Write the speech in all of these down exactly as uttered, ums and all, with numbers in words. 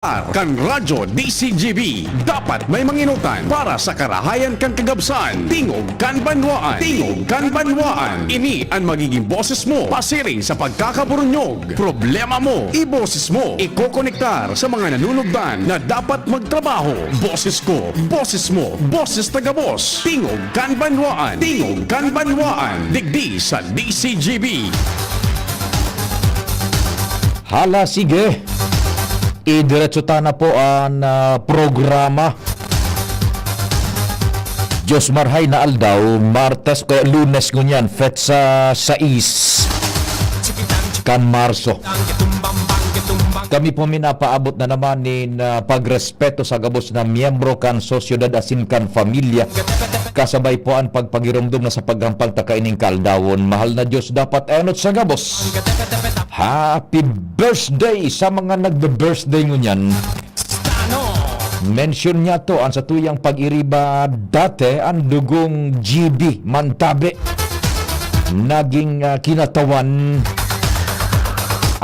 Kan Radyo D C G B, dapat may manginutan para sa karahayan kan kagabsan. Tingog kan banwaan. Tingog kan banwaan. Ini an magiging boses mo pasiring sa pagkakaburunyog. Problema mo, iboses mo. Ikokonektar sa mga nanunugdan na dapat magtrabaho. Boses ko, boses mo, boses taga-boss. Tingog kan banwaan. Tingog kan banwaan. Digdi sa D C G B. Hala, sige. Idiretso ta na po an, ah, programa. Diyos marhay na aldaw, Martes o kaya Lunes ngunyan, petsa sais kan Marso. Kami po minapaabot na naman nin, ah, pagrespeto sa gabos na miyembro kan sosyedad asin kan pamilya. Kasabay po an pagpagiromdom na sa paghampang ta kaining kaaldawon. Mahal na Diyos, dapat enot sa gabos. Happy birthday sa mga nagbe-birthday ngunyan. Mention niya to, ang satuyang pag-iriba dati, ang dugong G B Mantabe. Naging, ah, kinatawan,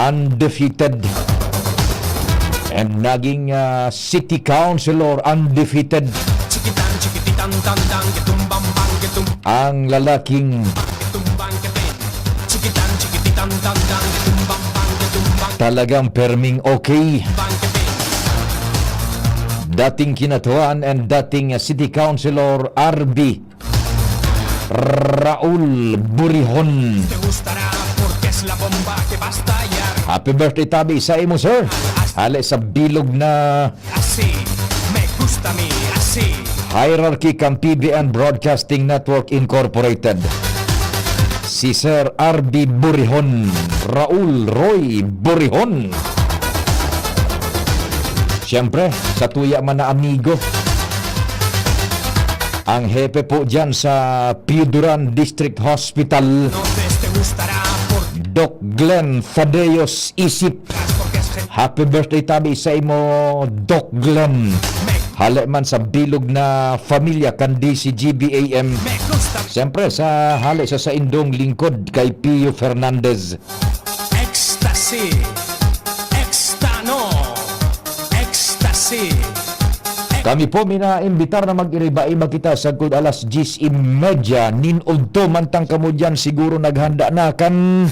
undefeated. And naging, ah, city councilor, undefeated. Ang lalaking talagang perming okay. Dating kinatuan and dating city councilor R B Raul Burihon. Happy birthday tabi sa imo, sir. Hale sa bilog na Así, me gusta mi, así. Hierarchy kan P B N Broadcasting Network Incorporated. Si Sir R B Burihon, Raul Roy Burihon. Siyempre, sa tuya man na amigo. Ang hepe po dyan sa Pio Duran District Hospital. Doc Glenn Fadeos Isip. Happy birthday tabi sa imo, Doc Glenn. Hale man sa bilog na pamilya kan D C G B A M. Siyempre, sa hale sa saindong lingkod kay Pio Fernandez. Ecstasy. Extano. Ecstasy. Kami po minaimbitar na mag-iriba-iba kita sagkod alas diyes y media. Nin udto man tang kamo diyan, siguro naghanda na kan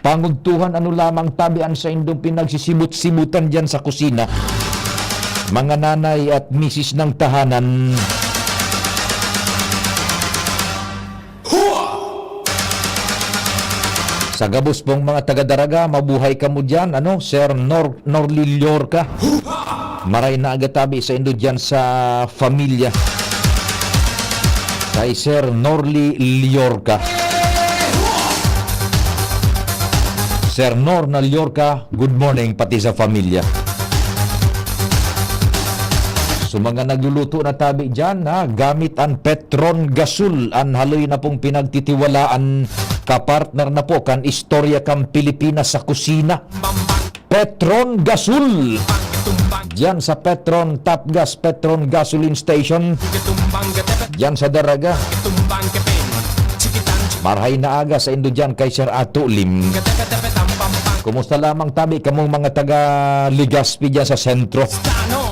pangudtuhan. Ano lamang tabi an saindong pinagsisibot-sibutan diyan sa kusina, mga nanay at misis ng tahanan. Sa gabos pong mga taga-Daraga, mabuhay kamo diyan, ano, Sir Nor-, Norly Llorca. Maray na aga tabi saindo diyan sa pamilya. Kay Sir Norly Llorca. Sir Nor na Llorca, good morning, pati sa pamilya. So, mga nagluluto na tabi diyan, ha, gamit ang Petron Gasol, an haloy na pong pinagtitiwalaan, kapartner na po kan istorya kan Pilipinas sa kusina. Petron Gasol. Diyan sa Petron Top Gas, Petron Gasoline Station. Diyan sa Daraga. Marhay na aga saindo diyan kay Sir Ato Lim. Kumusta lamang tabi kamong mga taga Legazpi diyan sa sentro?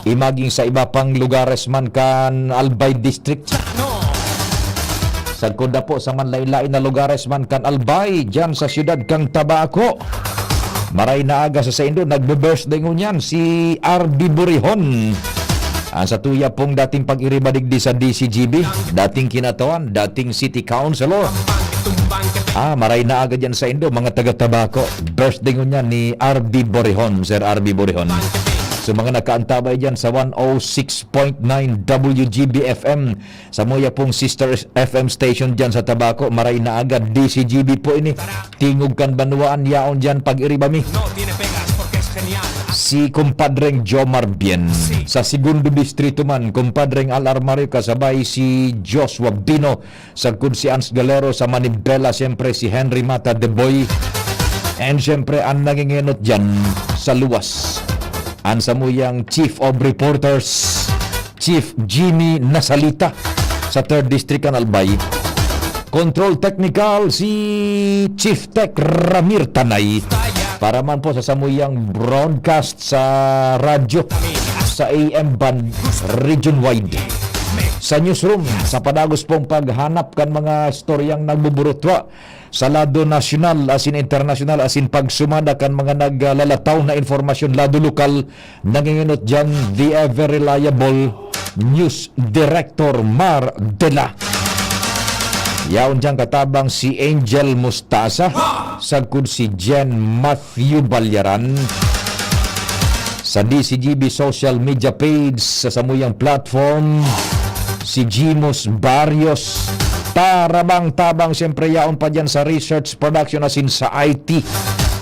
Imaging sa iba pang lugares man kan Albay District. Sagkod na po sa manlain-lain na lugares man kan Albay, diyan sa siyudad kan Tabaco. Maray na aga sa saindo, nagbe-birthday ngunyan si R B Burihon. Ang sa tuya pong dating pag-iriba digdi sa D C G B, dating kinatawan, dating city councilor. Ah, maray na aga diyan saindo, mga taga Tabaco. Birthday ngunyan ni R B Burihon, Sir R B Burihon. So, mga nakaantabay diyan sa one oh six point nine W G B F M, sa muya pong sister F M station diyan sa Tabaco, maray na aga, D C G B po ini. Tingog kan banwaan, yaon diyan pag-iriba mi. Si Kumpadreng Jomar Bien. Sa Segundo Distrito man, Kumpadreng Al Armario kasabay si Joshua Bino. Sagkod si Ans Galero sa Manibela, siyempre si Henry Mata de Boy. And siyempre, ang nangingenot diyan sa luwas, ang samuyang Chief of Reporters, Chief Jimmy Nasalita sa Third District kan Albay. Control Technical, si Chief Tech Ramir Tanay. Para man po sa samuyang broadcast sa radyo, sa A M band, region wide. Sa newsroom, sa padagos pong paghanap kan mga istoryang nagbuburutwa sa lado nasyonal, asin internasyonal, asin pagsumada kan mga naglalataw na impormasyon lado lokal, nanginginot dyan the ever reliable news director Mar Dela. Yaon dyan katabang si Angel Mustasa, sagkod si Jen Matthew Balyaran. Sa D C G B social media page, sa samuyang platform, si Jimos Barrios. Tarabang-tabang, siyempre, yaon pa dyan sa research, production, asin sa I T.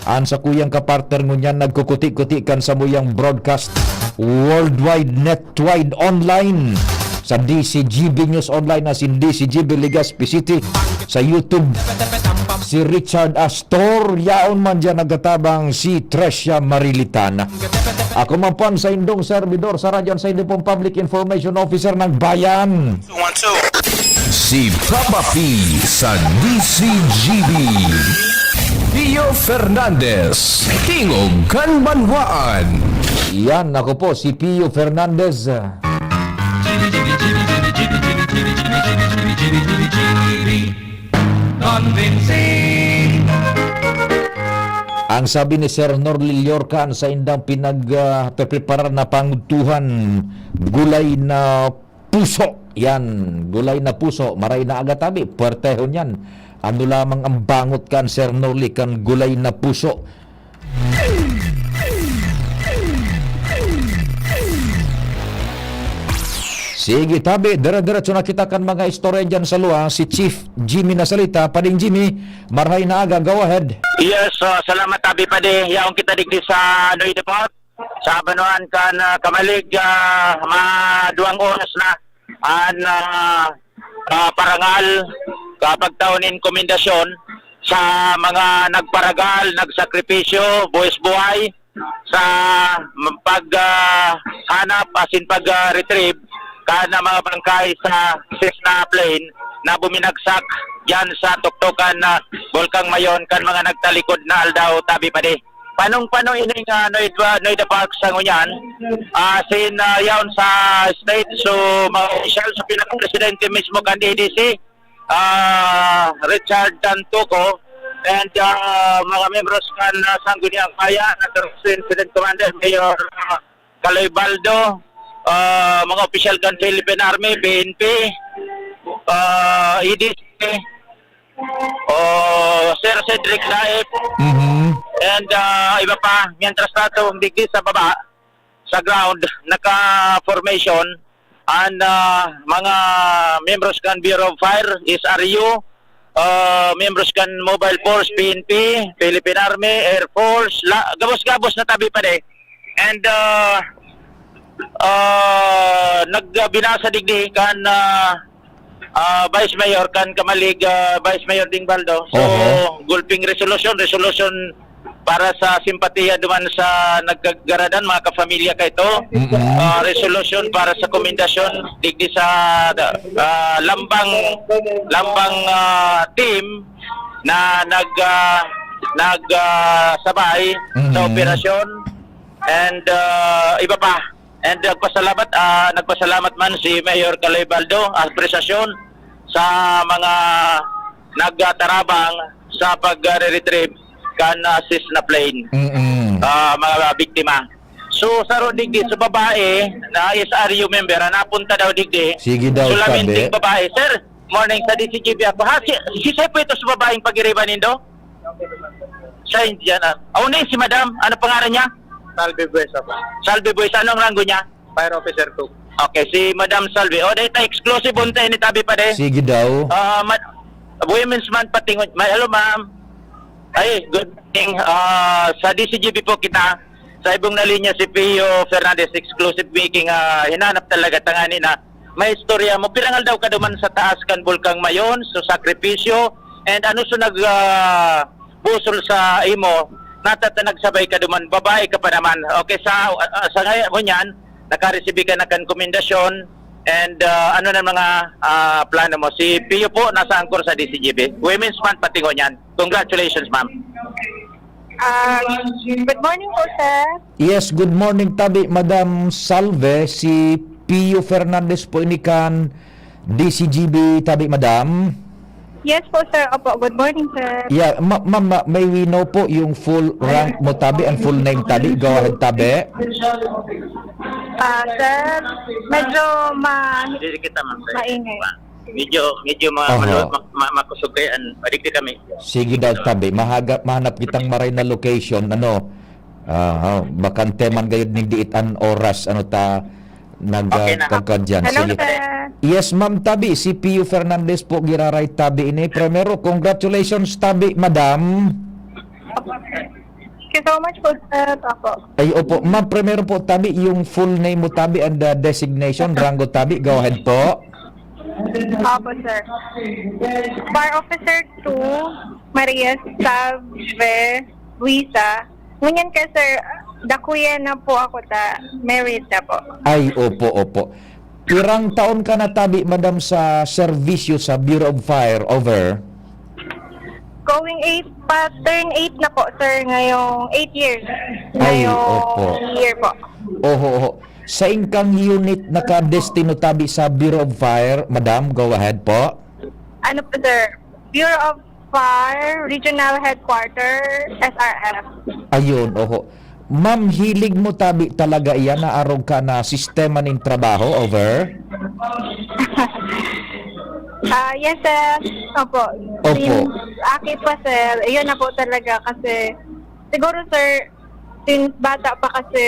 An sakuyang kapartner ngunyan nagkukuti-kuti kan samuyang broadcast, worldwide, netwide, online. Sa D C G B News Online asin D C G B Legazpi City, sa YouTube, si Richard Astor, yaon man dyan nagkatabang si Trecia Marilitana. Ako man po an saindong servidor sa radyo, an saindo pong Public Information Officer ng Bayan. Si Papa P sa D C G B. Pio Fernandez, Tingog kan Banwaan. Yan, ako po si Pio Fernandez. Convincing. Ang sabi ni Sir Norly Llorca, an saindang pinag, ah, preparar na pangudtuhan, gulay na puso. Yan, gulay na puso. Maray na aga tabi, puwertehon yan. Ano lamang ang bangot kan Sir Norly kan gulay na puso? Sige, tabi, dire-diretso na kita kan mga istorya dyan sa luwa. Si Chief Jimmy nasalita. Pading Jimmy, maray na aga, go ahead. Yes, uh, salamat, Tabi Padi. Yaon kita digdi sa Noy Depot. Sa banwaan kan, ah, Camalig, ah, maduwang oras na an, ah, ah, parangal kapagtao nin komendasyon sa mga nagparagal, nagsakripisyo, buhis buhay sa pag, ah, hanap asin pag, ah, retrieve kan, ah, mga bangkay sa Cessna plane na buminagsak diyan sa tuktokan na Bulkang Mayon kan mga nagtalikod na aldaw, Tabi Padi. Panong-pano ining, ah, Noida, Noida Park sa ngunyan. Ah, sin, ah, yaon sa state, so, mga opisyal, sa pinaka-presidente mismo kan A D C, ah, Richard Tantuco, and, ah, mga membros kan, ah, Sangguniang Bayan, na Incident Commander, Mayor, ah, Kaloy Baldo, ah, mga opisyal kan Philippine Army, P N P, ah, A D C, o Sir Cedric Laip, Mhm. and, ah, iba pa. Mientras tanto, digdi sa baba, sa ground, naka-formation an, ah, mga membros kan Bureau of Fire, S R U, ah, membros kan Mobile Force, P N P, Philippine Army, Air Force, la-, gabos-gabos na, Tabi Padi. And, ah, ah, nagbinasa digdi kan, ah, ah, Vice Mayor, kan Camalig, ah, Vice Mayor Ding Baldo. So, Oho. Gulping resolution, resolution para sa simpatiya duman sa nagkagaradan, mga kapamilya kaito. Mm-mm. Ah, resolution para sa komendasyon digdi sa, ah, lambang, lambang, ah, team na nag, ah, nag, ah, sabay sa Mm-mm. operasyon. And, ah, iba pa. And nagpasalamat, ah, nagpasalamat man si Mayor Kaloy Baldo, apresasyon sa mga nagtarabang sa pag-retrieve kan, ah, Cessna plane. Mm-mm. Ah, mga biktima. So, saro digdi sa babae na S R U member, na napunta daw digdi. Sige daw, Solamente sabi. Babae. Sir, morning sa D C G B ako. Ha, si, si Sir po ito sa babaeng pag-iriban nindo? Sa Indian, ah. Oh, ni si Madam. Ano pangalan niya? Salve Buesa po. Salve Buesa. Anong ranggo niya? Fire Officer two. Okay, si Madam Salve. Oh, dahil tayo exclusive, unta ini, Tabi Padi. Sige daw. Ah, ma-, Women's Month patingon. Ma-, hello, ma'am. Ay, good morning. Ah, sa D C G B po kita. Sa ibong na linya si Pio Fernandez, exclusive making, ah, hinanap talaga tangani na may istorya mo. Pirangal daw ka duman sa taas kan Bulkang Mayon, so sakripisyo, and ano so nag, ah, busol sa imo, natatanag sabay ka duman, babae ka pa naman. Okay, sa, ah, sa ngayon mo niyan, nakaresibi ka na kan komendasyon, and, ah, ano na mga, ah, plano mo? Si Pio po, nasa angkor sa D C G B. Women's Month, patingo niyan. Congratulations, ma'am. Ah, good morning po, sir. Yes, good morning, tabi, Madam Salve. Si Pio Fernandez po ini kan D C G B, tabi, Madam. Yes po, sir. Opo, good morning, sir. Yeah, ma-, ma'am, ma-, may we know po yung full rank mo, tabi, and full name, tabi. Go ahead, tabi. Ah, sir, medyo ma-, Diri kita, ma'am, sir. Maingay. Medyo, medyo ma-, Aha. ma-, ma-, makusog kayo, an-, adikti kami. Sige daw, tabi. Mahaga-, mahanap kitang maray na location, ano. Ah, oh, bakante man gayud ning diit an oras, ano ta, nag-, Okay na, ah, kagkadyan. Hello, Sige. sir. Yes, ma'am, tabi. Si Pio Fernandez po, giraray, tabi ini. Primero, congratulations, tabi, madam. Thank you so much po, sir. Opo. Ay, opo. Ma'am, primero po, tabi, yung full name mo, tabi, and the designation, rango, tabi. Go ahead po. Opo, sir. Bar Officer two, Maria Salve Luisa. Ngunyan ka, sir, dakuyan na po ako ta married na po. Ay, opo, opo. Pirang taon ka na, tabi, madam, sa serbisyo sa Bureau of Fire? Over. Going eight, pa turn eight na po, sir, ngayong eight years. Ay, Ngayong opo. year po. Oho, oho. Sain kang unit nakadestino, tabi, sa Bureau of Fire, madam? Go ahead po. Ano po, sir? Bureau of Fire, Regional Headquarter, S R F. Ayun, oho. Ma'am, hilig mo, tabi, talaga iyan na arog ka na sistema nin trabaho? Over. Ah, yes, sir. Opo. Opo. Since aki pa, sir, yun na po talaga kasi, siguro, sir, since bata pa kasi,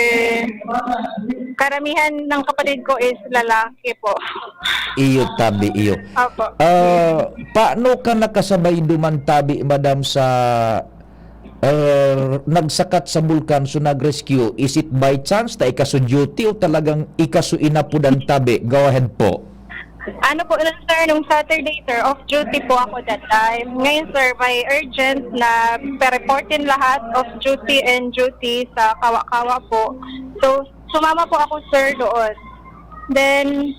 karamihan ng kapatid ko is lalaki po. Iyo, tabi, iyo. Opo. Ah, paano ka nakasabay duman, tabi, madam, sa, ah, nagsakat sa bulkan, so nag-rescue? Is it by chance ta ika su duty o talagang ika su inapodan, tabi? Go ahead po. Ano po lang, sir, nung Saturday, sir, off duty po ako that time. Ngayon, sir, by urgent na pa-reportin lahat, off duty and duty sa Kawa-Kawa po. So, sumama po ako, sir, doon. Then,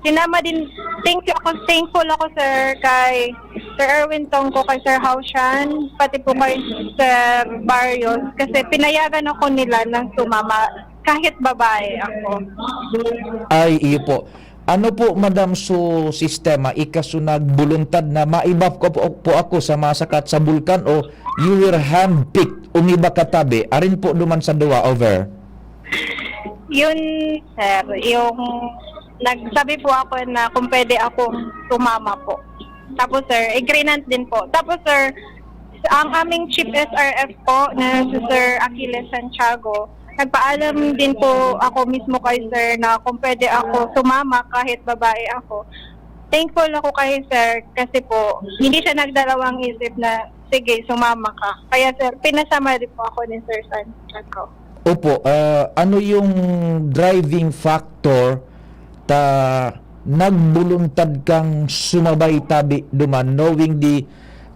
sinama din, thank you ako, thankful ako, sir, kay Sir Erwin Tongko, kay Sir Haushan, pati po kay Sir Barrios, kasi pinayagan ako nila na sumama, kahit babae ako. Ay, iyo po. Ano po, madam, so sistema? Ika so nagbuluntad na maiba ko po, po ako sa masakat sa bulkan o you were handpicked? Umiba ka, tabi? Arin po duman sa duwa, over. Yun, sir, yung nagsabi po ako na kung pwede akong sumama po. Tapos, sir, agreement din po. Tapos, sir, ang aming chief S R F po na si Sir Achilles Santiago, nagpaalam din po ako mismo kay sir na kung pwede ako sumama kahit babae ako. Thankful ako kay sir kasi po, hindi siya nagdalawang isip na, "Sige, sumama ka." Kaya, sir, pinasama din po ako ni Sir Santiago. Opo, ah, ano yung driving factor ta nagbuluntad kang sumabay, tabi, duman, knowing the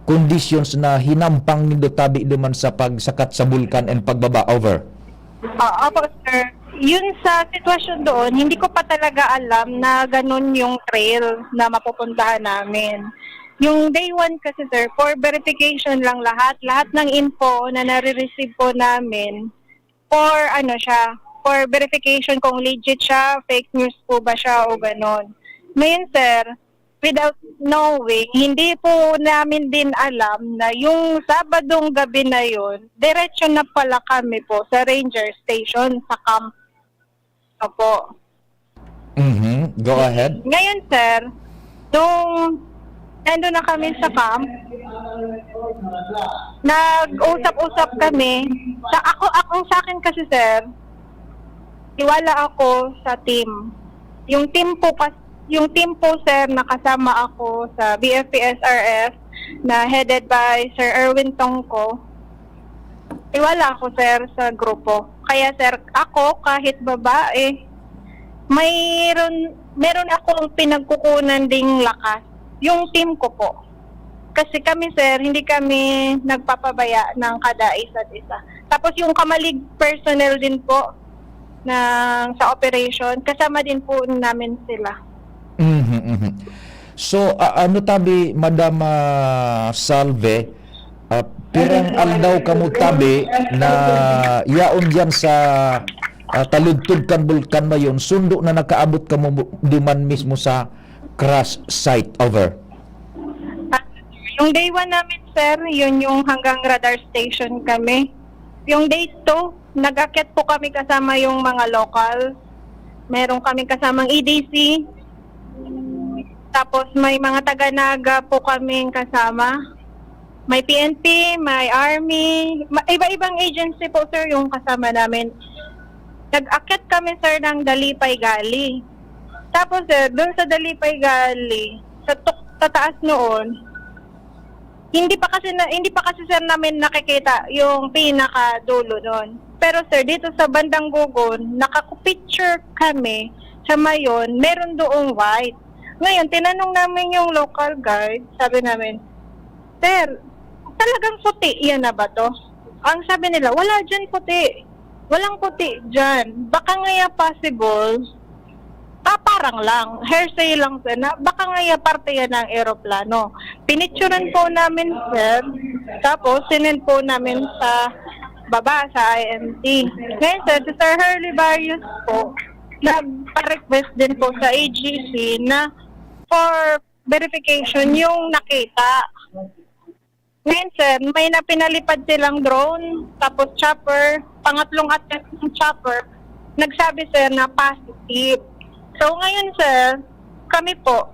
conditions na hinampang nindo, tabi, duman, sa pagsakat sa bulkan and pagbaba? Over. Ah, opo, sir. Yun sa sitwasyon doon, hindi ko pa talaga alam na ganun yung trail na mapupuntahan namin. Yung day one kasi, sir, for verification lang lahat. Lahat ng info na nare-receive po namin, for ano siya, for verification kung legit siya, fake news po ba siya o ganon. Ngayon, sir, without knowing, hindi po namin din alam na yung Sabadong gabi na yun, diretso na pala kami po sa ranger station, sa camp. Opo. Mhm. Go ahead. Ngayon, sir, nung nandun na kami sa camp, nag-usap-usap kami. Sa ako, ako, sa akin kasi, sir, tiwala ako sa team. Yung team po kas-, yung team po, sir, na kasama ako sa B F P S R F na headed by Sir Erwin Tongko, tiwala ako, sir, sa grupo. Kaya, sir, ako, kahit babae, mayroon, meron akong pinagkukunan ding lakas. Yung team ko po. Kasi kami, sir, hindi kami nagpapabaya ng kada isa't isa. Tapos yung kamalig personnel din po ng, sa operation, kasama din po namin sila. Mhm, mhm. So, a-, ano tabi, Madam, ah, Salve, ah, Pirang aldaw kamo tabi na yaon diyan sa, ah, taludtod kan Bulkan Mayon, sundo na nakaabot kamo duman mismo sa crash site? Over. Ah, yung day one namin, sir, yun yung hanggang radar station kami. Yung day two, nag-akyat po kami kasama yung mga local. Meron kaming kasamang E D C. Tapos may mga taga-Naga po kaming kasama. May P N P, may Army, ma- iba-ibang agency po, sir, yung kasama namin. Nag-akyat kami, sir, ng Dalipay Gully. Tapos, sir, doon sa Dalipay Gully, sa tuk- sa taas noon, hindi pa kasi na, hindi pa kasi, sir, namin nakikita yung pinakadulo noon. Pero, sir, dito sa bandang Gogon, nakakupicture kami sa Mayon, meron doong white. Ngayon, tinanong namin yung local guide, sabi namin, "Sir, talagang puti yan na ba to?" Ang sabi nila, "Wala dyan puti. Walang puti dyan." Baka ngaya possible, pa parang lang, hearsay lang, sir, na baka ngaya parte yan ng eroplano. Pinicturan po namin, sir, tapos sinend po namin sa baba sa I M T. Ngayon, sir, si Sir Hurley Barrios po, nagpa-request din po sa A G C na for verification yung nakita. Ngayon, sir, may napinalipad silang drone, tapos chopper, pangatlong attempt ng chopper, nagsabi, sir, na positive. So, ngayon, sir, kami po,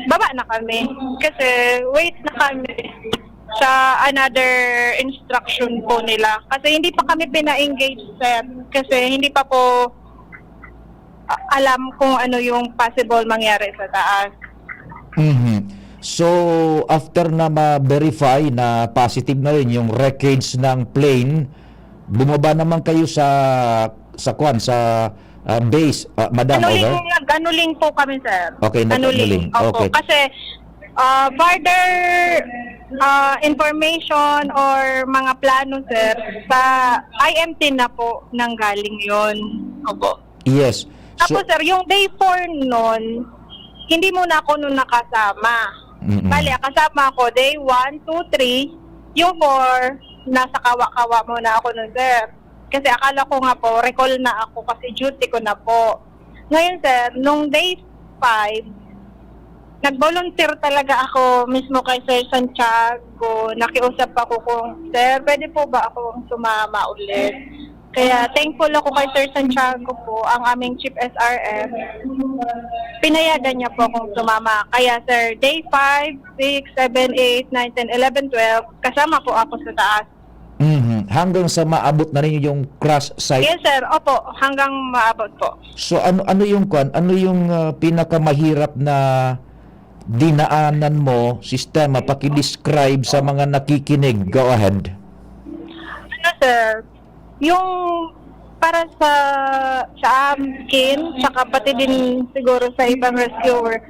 baba na kami. Kasi wait na kami sa another instruction po nila. Kasi hindi pa kami pina-engage, sir. Kasi hindi pa po a- alam kung ano yung possible mangyari sa taas. Mhm. So, after na ma-verify na positive na rin yung wreckage ng plane, bumaba naman kayo sa sa kwan, sa ah, base, ah, madam, Anuling, over? Nag-anuling po kami, sir. Okay, nag-anuling. Opo, Okay. Kasi ah, further ah, information or mga plano, sir, sa I M T na po nang galing yon. Opo. Yes. So, Tapos, sir, yung day four nun, hindi muna ako nun nakasama. Mm-mm. Bali, ang kasama ako, day one, two, three, yung four, nasa kawa-kawa muna ako nun, sir. Kasi akala ko nga po, recall na ako kasi duty ko na po. Ngayon, sir, nung day five, nag-volunteer talaga ako mismo kay Sir Santiago. Nakiusap ako kung, "Sir, pwede po ba akong sumama ulit?" Kaya thankful ako kay Sir Santiago po, ang aming Chief S R M. Pinayagan niya po akong sumama. Kaya, sir, day five, six, seven, eight, nine, ten, eleven, twelve, kasama po ako sa taas. Mhm. Hanggang sa maabot na ninyo yung crash site. Yes, sir. Opo, hanggang maabot po. So ano ano yung kwan, ano yung ah, pinakamahirap na dinaanan mo, sistema, paki-describe sa mga nakikinig. Go ahead. Ano, sir, yung para sa sa akin, saka pati din siguro sa ibang rescuer,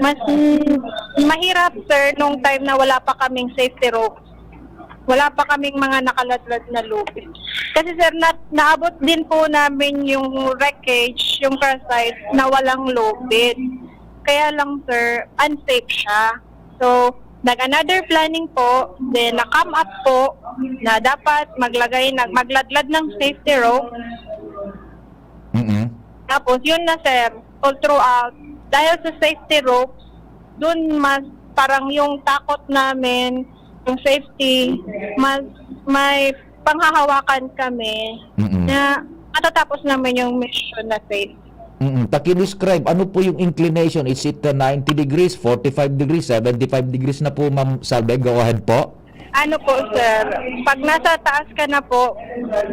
mas mm, mahirap, sir, nung time na wala pa kaming safety rope. Wala pa kaming mga nakaladlad na lubid. Kasi, sir, na, naabot din po namin yung wreckage, yung crash site na walang lubid. Kaya lang, sir, unsafe siya. So, nag-another planning po, then na-come up po na dapat maglagay, nag, magladlad ng safety rope. Mhm. Tapos, yun na, sir, all throughout, dahil sa safety ropes, dun mas parang yung takot namin, yung safety, mas may panghahawakan kami Mm-mm. na matatapos namin yung mission na safe. Mm-mm. Paki-describe, ano po yung inclination? Is it uh, ninety degrees, forty-five degrees, seventy-five degrees na po, Ma'am Salve? Go ahead po. Ano po, sir? Pag nasa taas ka na po,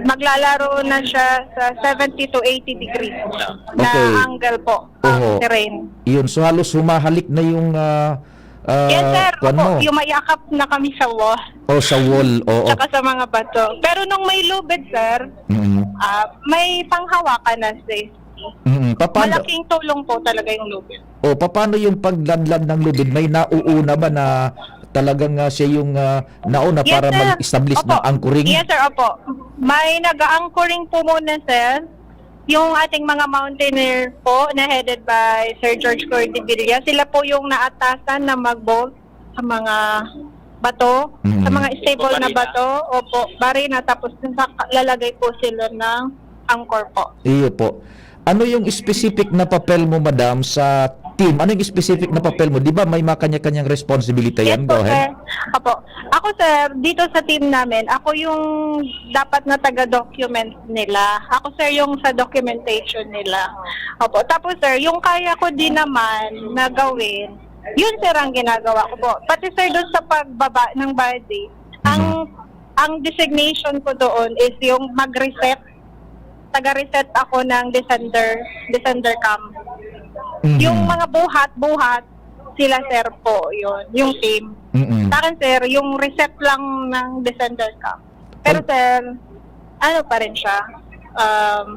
maglalaro na siya sa seventy to eighty degrees na Okay. angle po Oho. ang terrain. Yun, so halos humahalik na yung ah, ah, Yes, sir. kwan Opo, mo. Yumayakap na kami sa wall. O sa wall, oo. Tsaka sa mga bato. Pero nung may lubid, sir, Mm-mm. ah, may panghawakan na safe. Mm-mm. Paano, Malaking tulong po talaga yung lubid. O, paano yung pagladlad ng lubid? May nauuna ba na talagang ah, siya yung ah, nauna Yes, para sir. mag-establish Opo. ng anchoring? Yes, sir. Opo. May nag-anchoring po muna, sir. Yung ating mga mountaineer po na headed by Sir George Cordevilla, sila po yung naatasan na mag-bolt sa mga bato, sa Mm. mga stable na Barina. bato, opo, barina, tapos sa, lalagay po sila ng anchor po. Iyo po. Ano yung specific na papel mo, madam, sa team? Ano yung specific na papel mo? Di ba may mga kanya-kanyang responsibility Yes yan? po, Go ahead. sir. Opo. Ako, sir, dito sa team namin, ako yung dapat na taga-document nila. Ako, sir, yung sa documentation nila. Opo. Tapos, sir, yung kaya ko din naman na gawin, yun, sir, ang ginagawa ko po. Pati, sir, doon sa pagbaba ng body, ang, Mhm. ang designation ko doon is yung mag-reset. Taga-reset ako ng descender, descender cam. Mhm. Yung mga buhat-buhat, sila, sir, po, yun, yung team. Mm-mm. Sa akin, sir, yung reset lang ng descender cam. Pero, Pag sir, ano pa rin siya, um,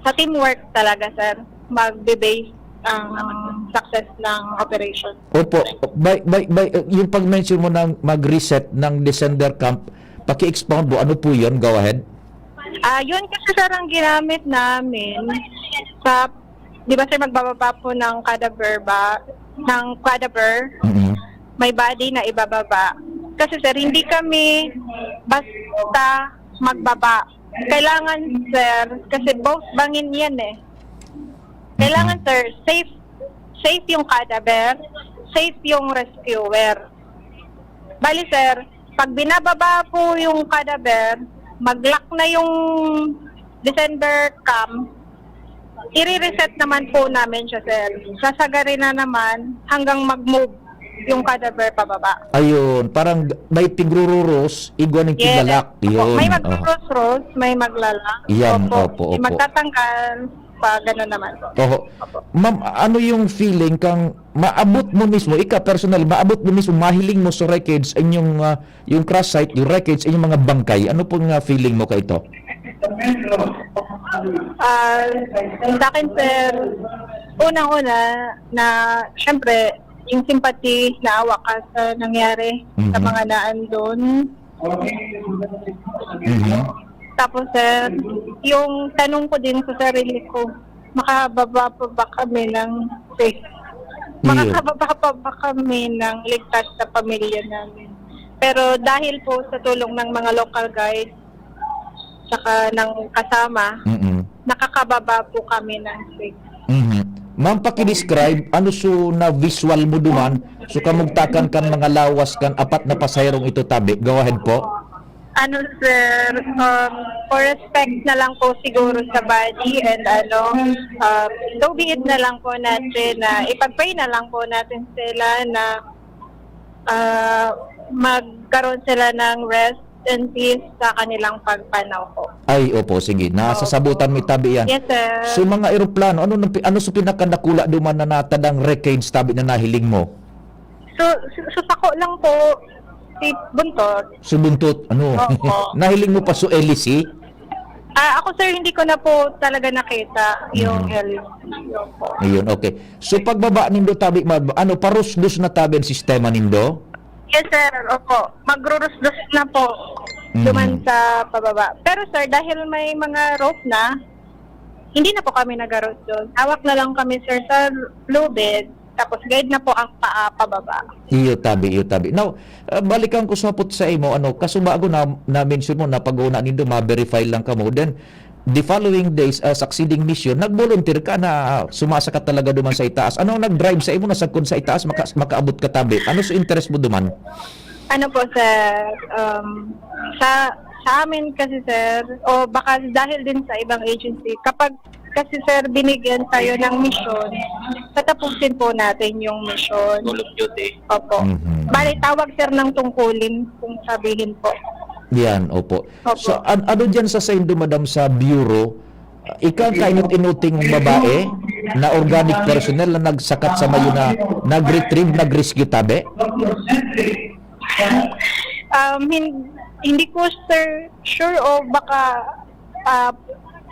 sa teamwork talaga, sir, magbe-base ang success ng operation. Opo. By, by, by, uh, yung pag-mention mo ng mag-reset ng descender cam, paki-expound mo, ano po yun? Go ahead. Ah, yun kasi, sir, ang ginamit namin sa, di ba, sir, magbababa po ng cadaver ba, ng cadaver, Mm-mm. may body na ibababa. Kasi, sir, hindi kami basta magbaba. Kailangan, sir, kasi both bangin yan eh. Kailangan, Mm-mm. sir, safe, safe yung cadaver, safe yung rescuer. Bali, sir, pag binababa po yung cadaver, mag-lock na yung descender cam, i-reset naman po namin siya, sir. Sasagarin na naman hanggang mag-move yung cadaver pababa. Ayun, parang may tigrururos, igwa ng Yes. tiglalak. Opo, Yun, may oho. magrururos-ros, may maglalak. Yan, Opo, opo, may opo. magtatanggal, pa gano'n naman po. Oho. Opo. Ma'am, ano yung feeling kang maabot mo mismo, ika personal, maabot mo mismo, mahiling mo sa wreckage, inyong, ah, yung crash site, yung wreckage, inyong mga bangkay? Ano pong, ah, feeling mo kaito? Ah, sa akin, sir, unang-una na, syempre, yung sympathy, naawa ka sa nangyari sa Mhm. mga naandun. Mhm. Tapos, sir, yung tanong ko din sa sarili ko, makababa pa ba kami ng safe? Iyo. Makakababa pa ba kami ng ligtas sa pamilya namin? Pero dahil po sa tulong ng mga local guides, saka ng kasama, Mm. nakakababa po kami ng safe. Mhm. Ma'am, paki-describe, ano so na visual mo duman? So, kamugtakan kan mga lawas kan apat na pasahirong ito tabi. Go ahead po. Ano, sir, um, for respect na lang po siguro sa body and ano, um, so be it na lang po natin na ipag-pray na lang po natin sila na, ah, magkaroon sila ng rest and peace sa kanilang pagpanaw po. Ay, opo, sige. Nasasabutan Opo. mo itabi yan. Yes, sir. So, mga eroplano, ano nang pi-, ano sa pinakadakula duman na natadang wreckage tabi na nahiling mo? So, su-, susako lang po si Buntot. Subuntot, ano? Opo. Nahiling mo pa so hélice? Ah, ako, sir, hindi ko na po talaga nakita yung Mm. hélice. Opo. Ayun, okay. So, pagbaba nindo tabi, ma-, ano, parusdos na tabi ang sistema nindo? Yes, sir. Opo. Magrurusdos na po Mm. duman sa pababa. Pero, sir, dahil may mga rope na, hindi na po kami nagarusdos. Hawak na lang kami, sir, sa lubid. Tapos guide na po ang paa pababa. Iyo tabi, iyo tabi. Now, ah, balikan ko sa hapot sa imo, ano, kasubago na, na-mention mo na pag-una nindo, ma-verify lang kamo. Then, the following days, ah, succeeding mission, nag-volunteer ka na sumasakat talaga duman sa itaas. Ano ang nag-drive sa imo na sagkod sa itaas, maka-, makaabot ka tabi? Ano sa interest mo duman? Ano po, sir, um, sa, sa amin kasi, sir, o baka dahil din sa ibang agency, kapag kasi, sir, binigyan tayo ng misyon, patapusin po natin yung misyon. Call of duty. Opo. Mhm. Bali, tawag, sir, ng tungkulin, kung sabihin po. Yan, opo. Opo. So, an-, ano dyan sa saindo, madam, sa bureau, ika ang kainot-inoting babae na organic personnel na nagsakat sa mayo na nag-retrieve, nag-rescue tabi? Um, hin-, hindi ko, sir, sure o baka, ah,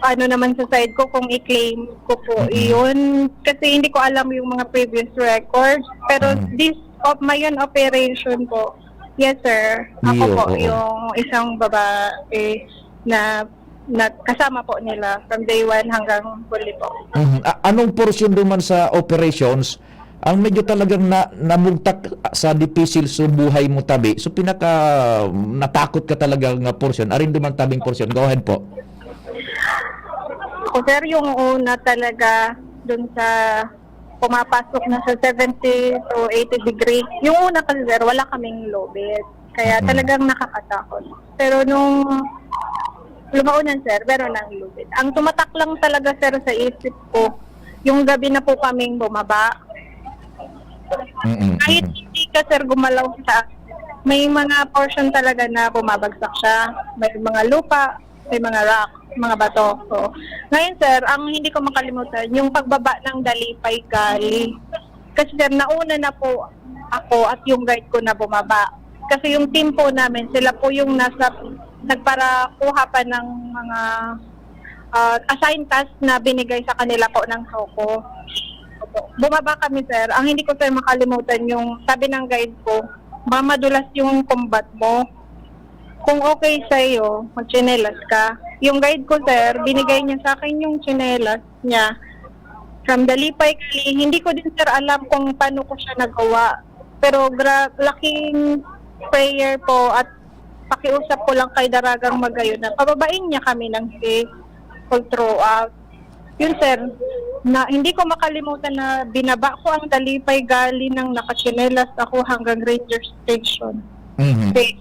ano naman sa side ko kung i-claim ko po Mm. iyon. Kasi hindi ko alam yung mga previous records. Pero Mm. this of my own operation po, yes, sir. Ako Iyo, po oo. yung isang babae na, na kasama po nila from day one hanggang huli po. Mhm. A-, anong porsyon duman sa operations Ang medyo talagang na, namugtak sa dipisil sa buhay mo tabi, so pinaka natakot ka talaga nga porsyon, arin duman tabing porsyon. Go ahead po. Ako, sir, yung una talaga dun sa pumapasok na sa seventy to eighty degree. Yung una kasi, sir, wala kaming lubid. Kaya Mm. talagang nakakatakot. Pero nung lumaunan, sir, meron ng lubid. Ang tumatak lang talaga, sir, sa isip ko, yung gabi na po kaming bumaba. Mm-mm. Kahit hindi ka, sir, gumalaw sa, may mga portion talaga na bumabagsak siya. May mga lupa, may mga rock, mga bato. So, ngayon, sir, ang hindi ko makalimutan, yung pagbaba ng Dalipay Gali. Kasi, sir, nauna na po ako at yung guide ko na bumaba. Kasi yung team po namin, sila po yung nasa, nagparakuha pa ng mga ah, assigned task na binigay sa kanila po ng SOCO. Opo. Bumaba kami, sir. Ang hindi ko, sir, makalimutan yung sabi ng guide ko, "Mamadulas yung combat mo. Kung okay sa'yo, magtsinelas ka." Yung guide ko, sir, binigay niya sa akin yung tsinelas niya. From Dalipay, Cali. Hindi ko din, sir, alam kung paano ko siya nagawa. Pero gra- laking prayer po at pakiusap ko lang kay Daragang Magayon na pababain niya kami ng safe all throughout. Yun, sir, na hindi ko makalimutan na binaba ko ang Dalipay Gali nang nakatsinelas ako hanggang ranger station. Mhm. Safe.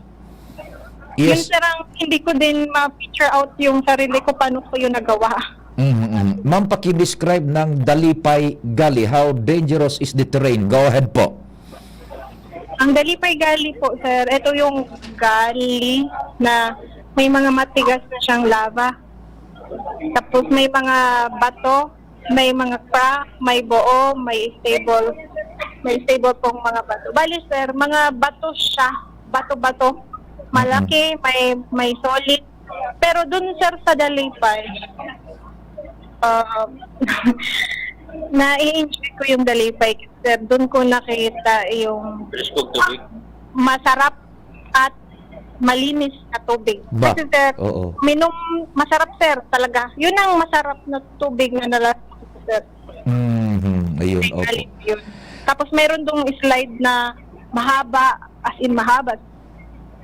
Yun, Yes. sir, ang hindi ko din ma-picture out yung sarili ko paano ko yun nagawa. Mhm, mhm. Ma'am, paki-describe ng Dalipay Gali. How dangerous is the terrain? Go ahead po. Ang Dalipay Gali po, sir, ito yung gali na may mga matigas na siyang lava. Tapos may mga bato, may mga crack, may buo, may stable, may stable pong mga bato. Bali, sir, mga bato siya, bato-bato. Malaki, may may solid. Pero dun, sir, sa Dalipay, ah, nai-enjoy ko yung Dalipay, sir. Dun ko nakita yung Presko tubig. masarap at malinis na tubig. Ba? Kasi, sir, Oo. minom, masarap, sir, talaga. Yun ang masarap na tubig na nalasa ko, sir. Mhm. Ayun, May opo. galing yun. Tapos meron dong slide na mahaba, as in mahaba.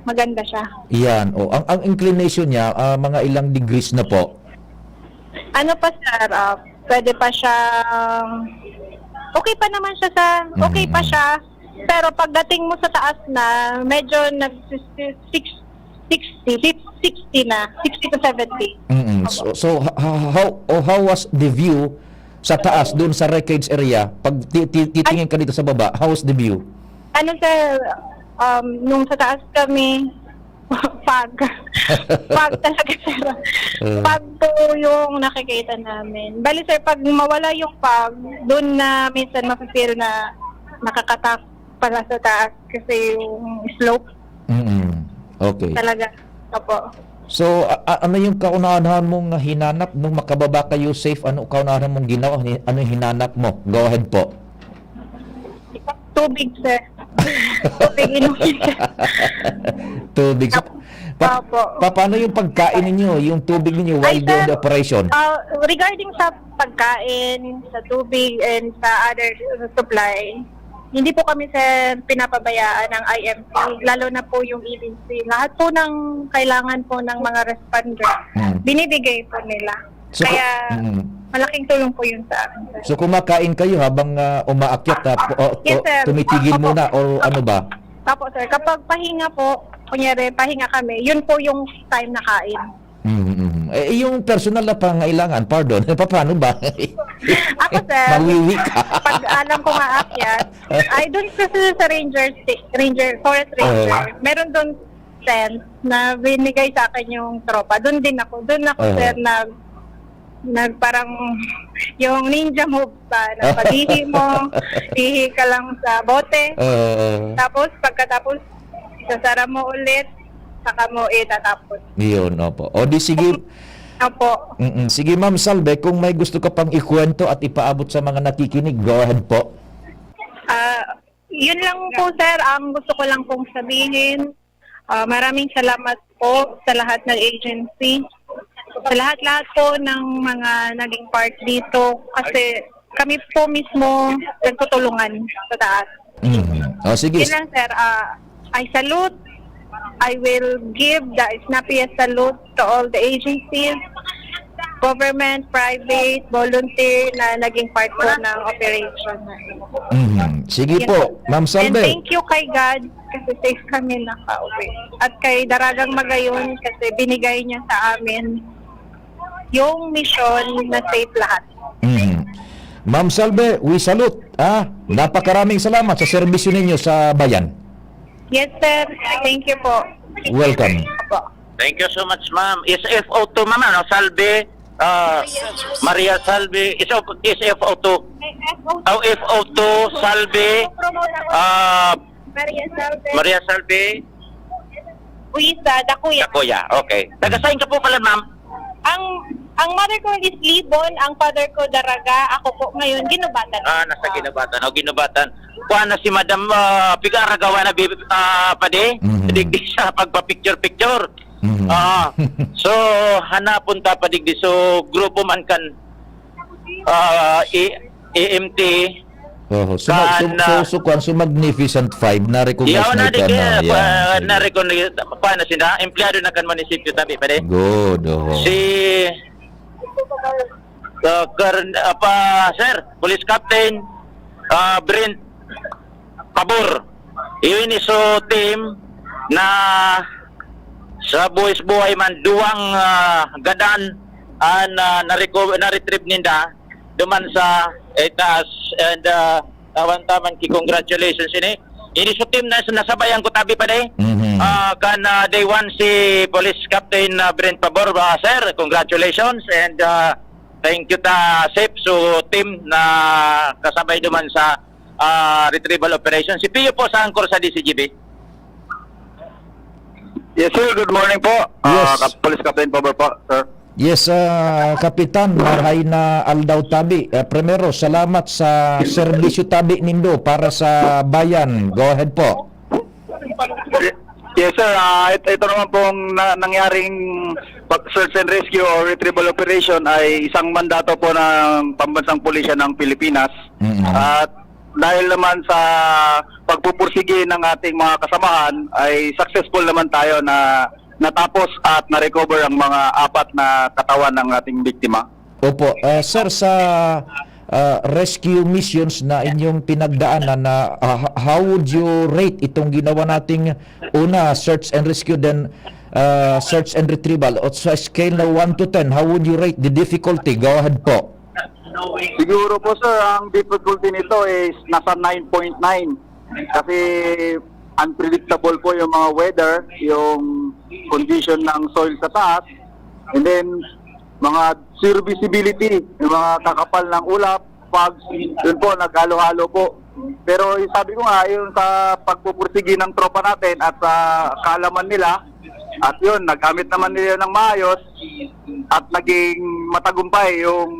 Maganda siya. Yan. O, ang, ang inclination niya, ah, mga ilang degrees na po? Ano pa, sir? Ah, pwede pa siya, okay pa naman siya sa, okay pa Mhm. siya. Pero pagdating mo sa taas na, medyo nag sixty, sixty na, sixty to seventy. Mm. So, so ha- ha- how oh, how was the view sa taas doon sa wreckage area pag ti- ti- titingin ka dito sa baba? How was the view? Ano, sir, um, nung sa taas kami, pag, pag talaga, sir, Uh. pag po yung nakikita namin. Bali, sir, pag mawala yung pag, doon na minsan mafe-feel na nakakatak pala sa taas kasi yung slope Mm. Okay. talaga. Opo. So, a- a- ano yung kauna-unahan mong hinanap nung makababa kayo safe? Ano kauna-unahan mong ginawa? Ano yung hinanap mo? Go ahead po. Tubig, sir. Tubig inumin, sir. Tubig. So, pa- Opo. pa- paano yung pagkain ninyo? Yung tubig ninyo while Ay, doing sir, the operation? Uh, regarding sa pagkain, sa tubig, and sa other uh, supply, hindi po kami, sir, pinapabayaan ng I M C, lalo na po yung agency. Lahat po ng kailangan po ng mga responder, Hmm. binibigay po nila. So, Kaya, mm. malaking tulong po yun sa akin, sir. So, kumakain kayo habang ah, umaakyat, ah, po- o- Yes, o- sir. tumitigil Opo. muna or ano ba? Opo, sir. Kapag pahinga po, kunyari, pahinga kami, yun po yung time na kain. Mm, mm. Eh, yung personal na pangailangan, pardon, paano ba? Ako, sir, Mawiwi ka. pag alam ko nga akyat, ay, dun sa, sa, sa ranger, sti- ranger, forest ranger, Oo. meron dun tent na binigay sa akin yung tropa. Dun din ako. Dun ako, Oo. sir, nag, nag parang yung ninja move pa, na pag-ihi mo, ihi ka lang sa bote. Oo. Tapos, pagkatapos, sasara mo ulit, saka mo itatapon. Yun, opo. O di sige, Opo. mm sige Ma'am Salve, kung may gusto ka pang ikwento at ipaabot sa mga nakikinig, go ahead po. Ah, yun lang po, sir, ang gusto ko lang pong sabihin. Ah, maraming salamat po sa lahat ng agency. Sa lahat-lahat po ng mga naging part dito. Kasi kami po mismo nagtutulungan sa taas. Mhm. O, sige. Yun lang, sir. Ah, I salute. I will give the snappiest salute to all the agencies, government, private, volunteer na naging part po ng operation na ito. Mhm. Sige po, Ma'am Salve. And thank you kay God kasi safe kami nakauwi. At kay Daragang Magayon kasi binigay niya sa amin yung misyon na safe lahat. Mhm. Ma'am Salve, we salute, ah. Napakaraming salamat sa serbisyo ninyo sa bayan. Yes, sir. Thank you po. Welcome. Opo. Thank you so much, ma'am. S F O two, ma'am, ano? Salve, ah, Maria Salve, S F O two. Oh, F O two, Salve, ah, Maria Salve. Maria Salve. Luisa, Dakuya. Dakuya, okay. Taga saan ka po pala, ma'am? Ang, ang mother ko is Libon, ang father ko Daraga, ako po ngayon, Ginubatan. Ah, nasa Ginubatan. O, Ginubatan. Kuha na si Madam, ah, piga-aragawa na, bi-, ah, padi? Mhm. Digdi sa pagpa-picture-picture. Mhm. Ah, so, hanapon ta pa digdi. So, grupo man kan, ah, i-, E M T. Oho. So, Kan, so, so, ah, so, kwan, so Magnificent Five, na-recognize Yaw na na di ito, kaya, no? Yan, pa, sige. Na-recognize, pa na sila, empleyado na kan munisipyo, tabi, pare. Good, oho. Si, ah, Kar-, ah, pa, sir, Police Captain, ah, Brent Pabor. Iyon iso team na sa buhis-buhay man duwang, ah, gadan an, ah, nareco-, na-retrieve ninda duman sa itaas. And, ah, tawan-taman ki congratulations ini. Ini sa team na nasabayan ko tabi pa day. Mhm. Ah, kan, ah, day one si Police Captain, ah, Brent Pabor, ah, sir, congratulations and, ah, thank you ta, Sep, so team na kasabay duman sa, ah, retrieval operation. Si Pio po sa anchor sa D C G B. Yes, sir. Good morning po. Ah, Yes. Kap-, Police Captain Pabor po, sir. Yes, ah, Kapitan, marahay na aldaw tabi. Ah, primero, salamat sa serbisyo tabi nindo para sa bayan. Go ahead po. Ye-, yes, sir. Ah, it-, ito naman pong na-, nangyaring pag-, search and rescue or retrieval operation ay isang mandato po ng Pambansang Pulisya ng Pilipinas. Mm-mm. At dahil naman sa pagpupursige ng ating mga kasamahan, ay successful naman tayo na natapos at na-recover ang mga apat na katawan ng ating biktima. Opo. Ah, sir, sa, ah, rescue missions na inyong pinagdaanan na, ah, h-, how would you rate itong ginawa nating una, search and rescue, then, ah, search and retrieval? O sa scale na one to ten, how would you rate the difficulty? Go ahead po. Siguro po, sir, ang difficulty nito is nasa nine point nine. Kasi unpredictable po yung mga weather, yung condition ng soil sa taas, and then mga zero visibility, yung mga kakapal ng ulap, fog, yun po, naghalo-halo po. Pero yung sabi ko nga, yung sa pagpupursige ng tropa natin at sa kaalaman nila, at yun, nagamit naman nila ng maayos at naging matagumpay yung,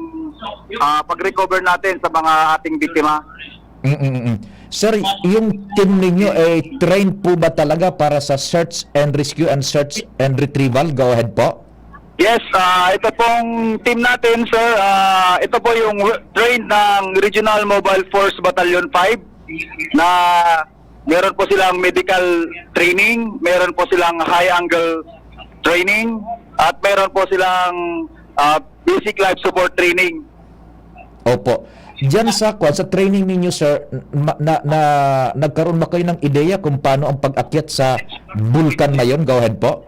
ah, pag-recover natin sa mga ating biktima. Mm, mm, mm. Sir, yung team ninyo, eh, trained po ba talaga para sa search and rescue and search and retrieval? Go ahead po. Yes, ah, ito pong team natin, sir, ah, ito po yung re-, trained ng Regional Mobile Force Battalion five na meron po silang medical training, meron po silang high angle training, at meron po silang, ah, basic life support training. Opo. Diyan sa, kwan, sa training ninyo, sir, ma-, na, na, nagkaroon ba kayo ng ideya kung paano ang pag-akyat sa bulkan na yon? Go ahead po.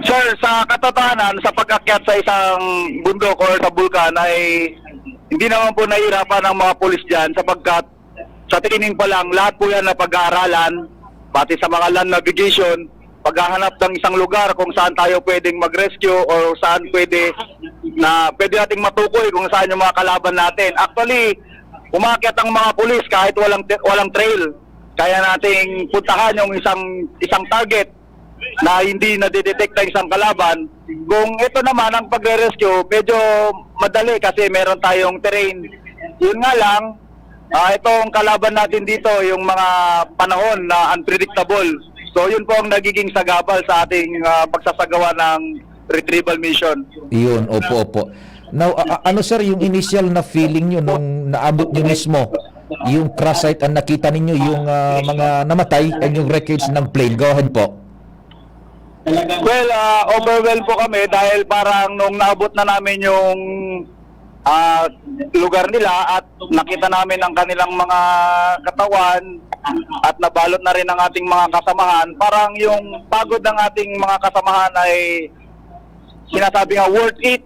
Sir, sa katotohanan, sa pag-akyat sa isang bundok or sa bulkan ay hindi naman po nahihirapan ang mga pulis diyan sapagkat sa training pa lang, lahat po yan na pag-aaralan, pati sa mga land navigation, paghahanap ng isang lugar kung saan tayo pwedeng mag-rescue or saan pwede na pwede nating matukoy kung saan yung mga kalaban natin. Actually, umakyat ang mga pulis kahit walang te-, walang trail. Kaya nating puntahan yung isang isang target na hindi nadedetect ng isang kalaban. Kung ito naman ang pagre-rescue, medyo madali kasi meron tayong terrain. Yun nga lang, ah, itong kalaban natin dito, yung mga panahon na unpredictable. So, yun po ang nagiging sagabal sa ating, ah, pagsasagawa ng retrieval mission. Yun, opo, opo. Now, a- a- ano, sir, yung initial na feeling nyo nung naabot nyo mismo yung crash site, ang nakita ninyo yung, ah, mga namatay and yung wreckage ng plane? Go ahead po. Well, ah, overwhelmed po kami dahil parang nung naabot na namin yung, ah, lugar nila at nakita namin ang kanilang mga katawan at nabalot na rin ang ating mga kasamahan, parang yung pagod ng ating mga kasamahan ay sinasabi nga, "Worth it,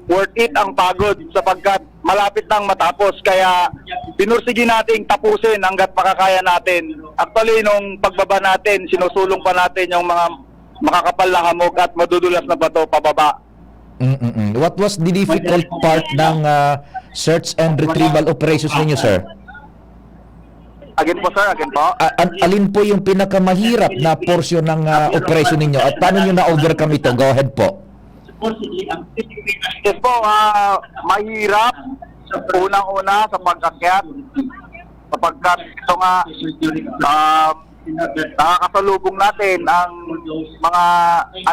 worth it ang pagod," sapagkat malapit nang matapos. Kaya pinursige nating tapusin hangga't makakaya natin. Actually, nung pagbaba natin, sinusulong pa natin yung mga makakapal na hamog at madudulas na bato pababa. Mm-mm. What was the difficult part ng, ah, search and retrieval operations ninyo, sir? Again po, sir, again po. A- an- alin po yung pinakamahirap na portion ng, ah, operation ninyo at paano nyo na-overcome ito? Go ahead po. Yes po, ah, mahirap unang-una sa pag-akyat, sapagkat ito nga, ah, nakakasalubong natin ang mga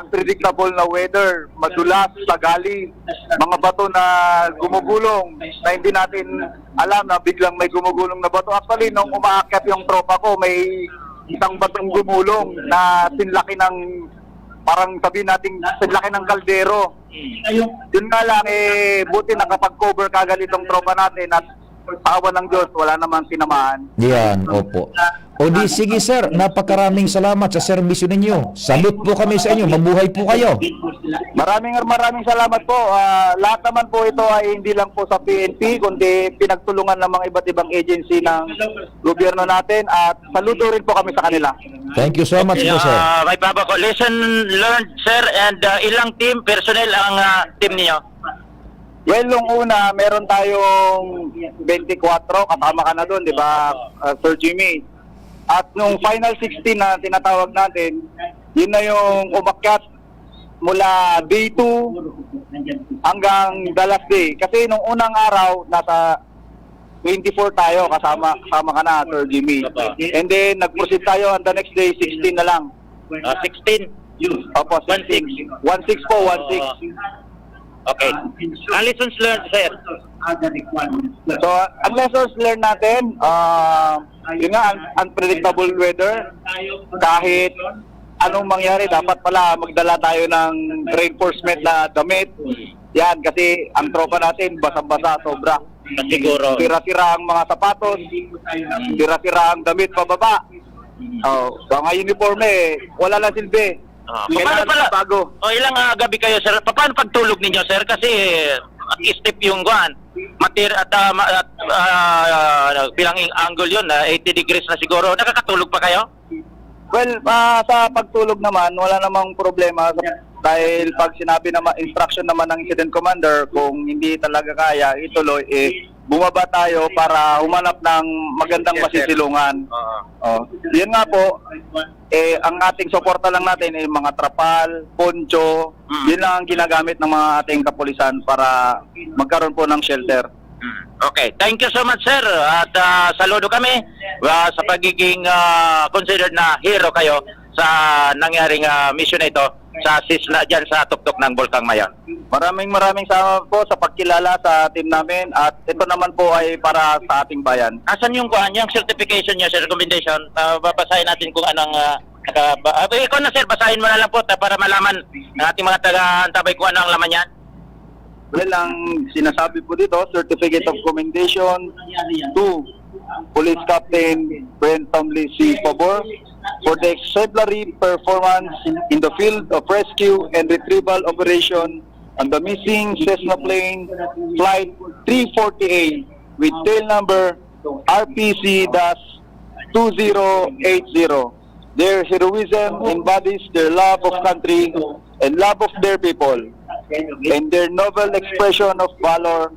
unpredictable na weather, madulas, tagali, mga bato na gumugulong na hindi natin alam na biglang may gumugulong na bato. Actually, nung umaakyat yung tropa ko, may isang batong gumulong na sinlaki ng, parang sabihin natin, sinlaki ng kaldero. Yun nga lang, eh, buti nakapag-cover kagad itong tropa natin at sa awa ng Diyos, wala namang tinamaan. Yan, opo. O di, sige, sir, napakaraming salamat sa serbisyo ninyo. Salute po kami sa inyo. Mabuhay po kayo. Maraming maraming salamat po. Ah, lahat naman po ito ay hindi lang po sa P N P, kundi pinagtulungan ng mga iba't ibang agency ng gobyerno natin at saludo rin po kami sa kanila. Thank you so much po, sir. Ah, may baba ko. Lesson learned, sir, and ah, ilang team, personnel ang ah, team niyo? Well, nung una, meron tayong twenty-four, kasama ka na doon, di ba, uh, Sir Jimmy? At nung final sixteen na tinatawag natin, yun na yung umakyat mula day two hanggang the last day. Kasi nung unang araw, nasa twenty-four tayo, kasama, kasama ka na, Sir Jimmy. Opo. And then, nag-proceed tayo, on the next day, sixteen na lang. Ah, sixteen. Opo, One six. sixteen. One six po, one six. Oo. Okay. Ang lessons learned, sir. So, ang lessons learned natin, ah, yun nga, un- unpredictable weather. Kahit anong mangyari, dapat pala magdala tayo ng reinforcement na damit. Yan, kasi ang tropa natin, basang-basa, sobra. Siguro. Sira-sira ang mga sapatos, sira-sira ang damit pababa. Oh, mga uniforme, wala lang silbi. Ah, Kailangan paano pala? Bago. O, ilang ah, gabi kayo, sir? Paano pagtulog ninyo, sir? Kasi ah, steep yung kuan. Matir at ah, ma- at, ah, bilang ing- angle yun, ah, eighty degrees na siguro. Nakakatulog pa kayo? Well, ah, sa pagtulog naman, wala namang problema sa- dahil pag sinabi naman, instruction naman ng incident commander, kung hindi talaga kaya ituloy, eh, bumaba tayo para humanap ng magandang Yes, sir. masisilungan. Oo. Oh, yun nga po, eh, ang ating suporta lang natin ay mga trapal, poncho, Mm. yun lang ang ginagamit ng mga ating kapulisan para magkaroon po ng shelter. Hmm. Okay. Thank you so much, sir. At ah, saludo kami ah, sa pagiging ah, considered na hero kayo sa nangyaring ah, mission na ito sa sisla dyan sa tuktok ng Bulkang Mayon. Maraming maraming salamat po sa pagkilala sa team namin at ito naman po ay para sa ating bayan. Asan yung kuan, yung certification niya, sir, recommendation? Ah, babasahin natin kung anong ah, naka, ba, ah, ikaw na, sir, basahin mo na lang po ta, para malaman ng ating mga taga-antabay kung ano ang laman niyan. Well, ang sinasabi po dito, Certificate of Commendation to Police Captain Brenton Lee C. Pabor for the exemplary performance in the field of rescue and retrieval operation on the missing Cessna plane flight three forty A with tail number R P C dash two zero eight zero. Their heroism embodies their love of country and love of their people, and their noble expression of valor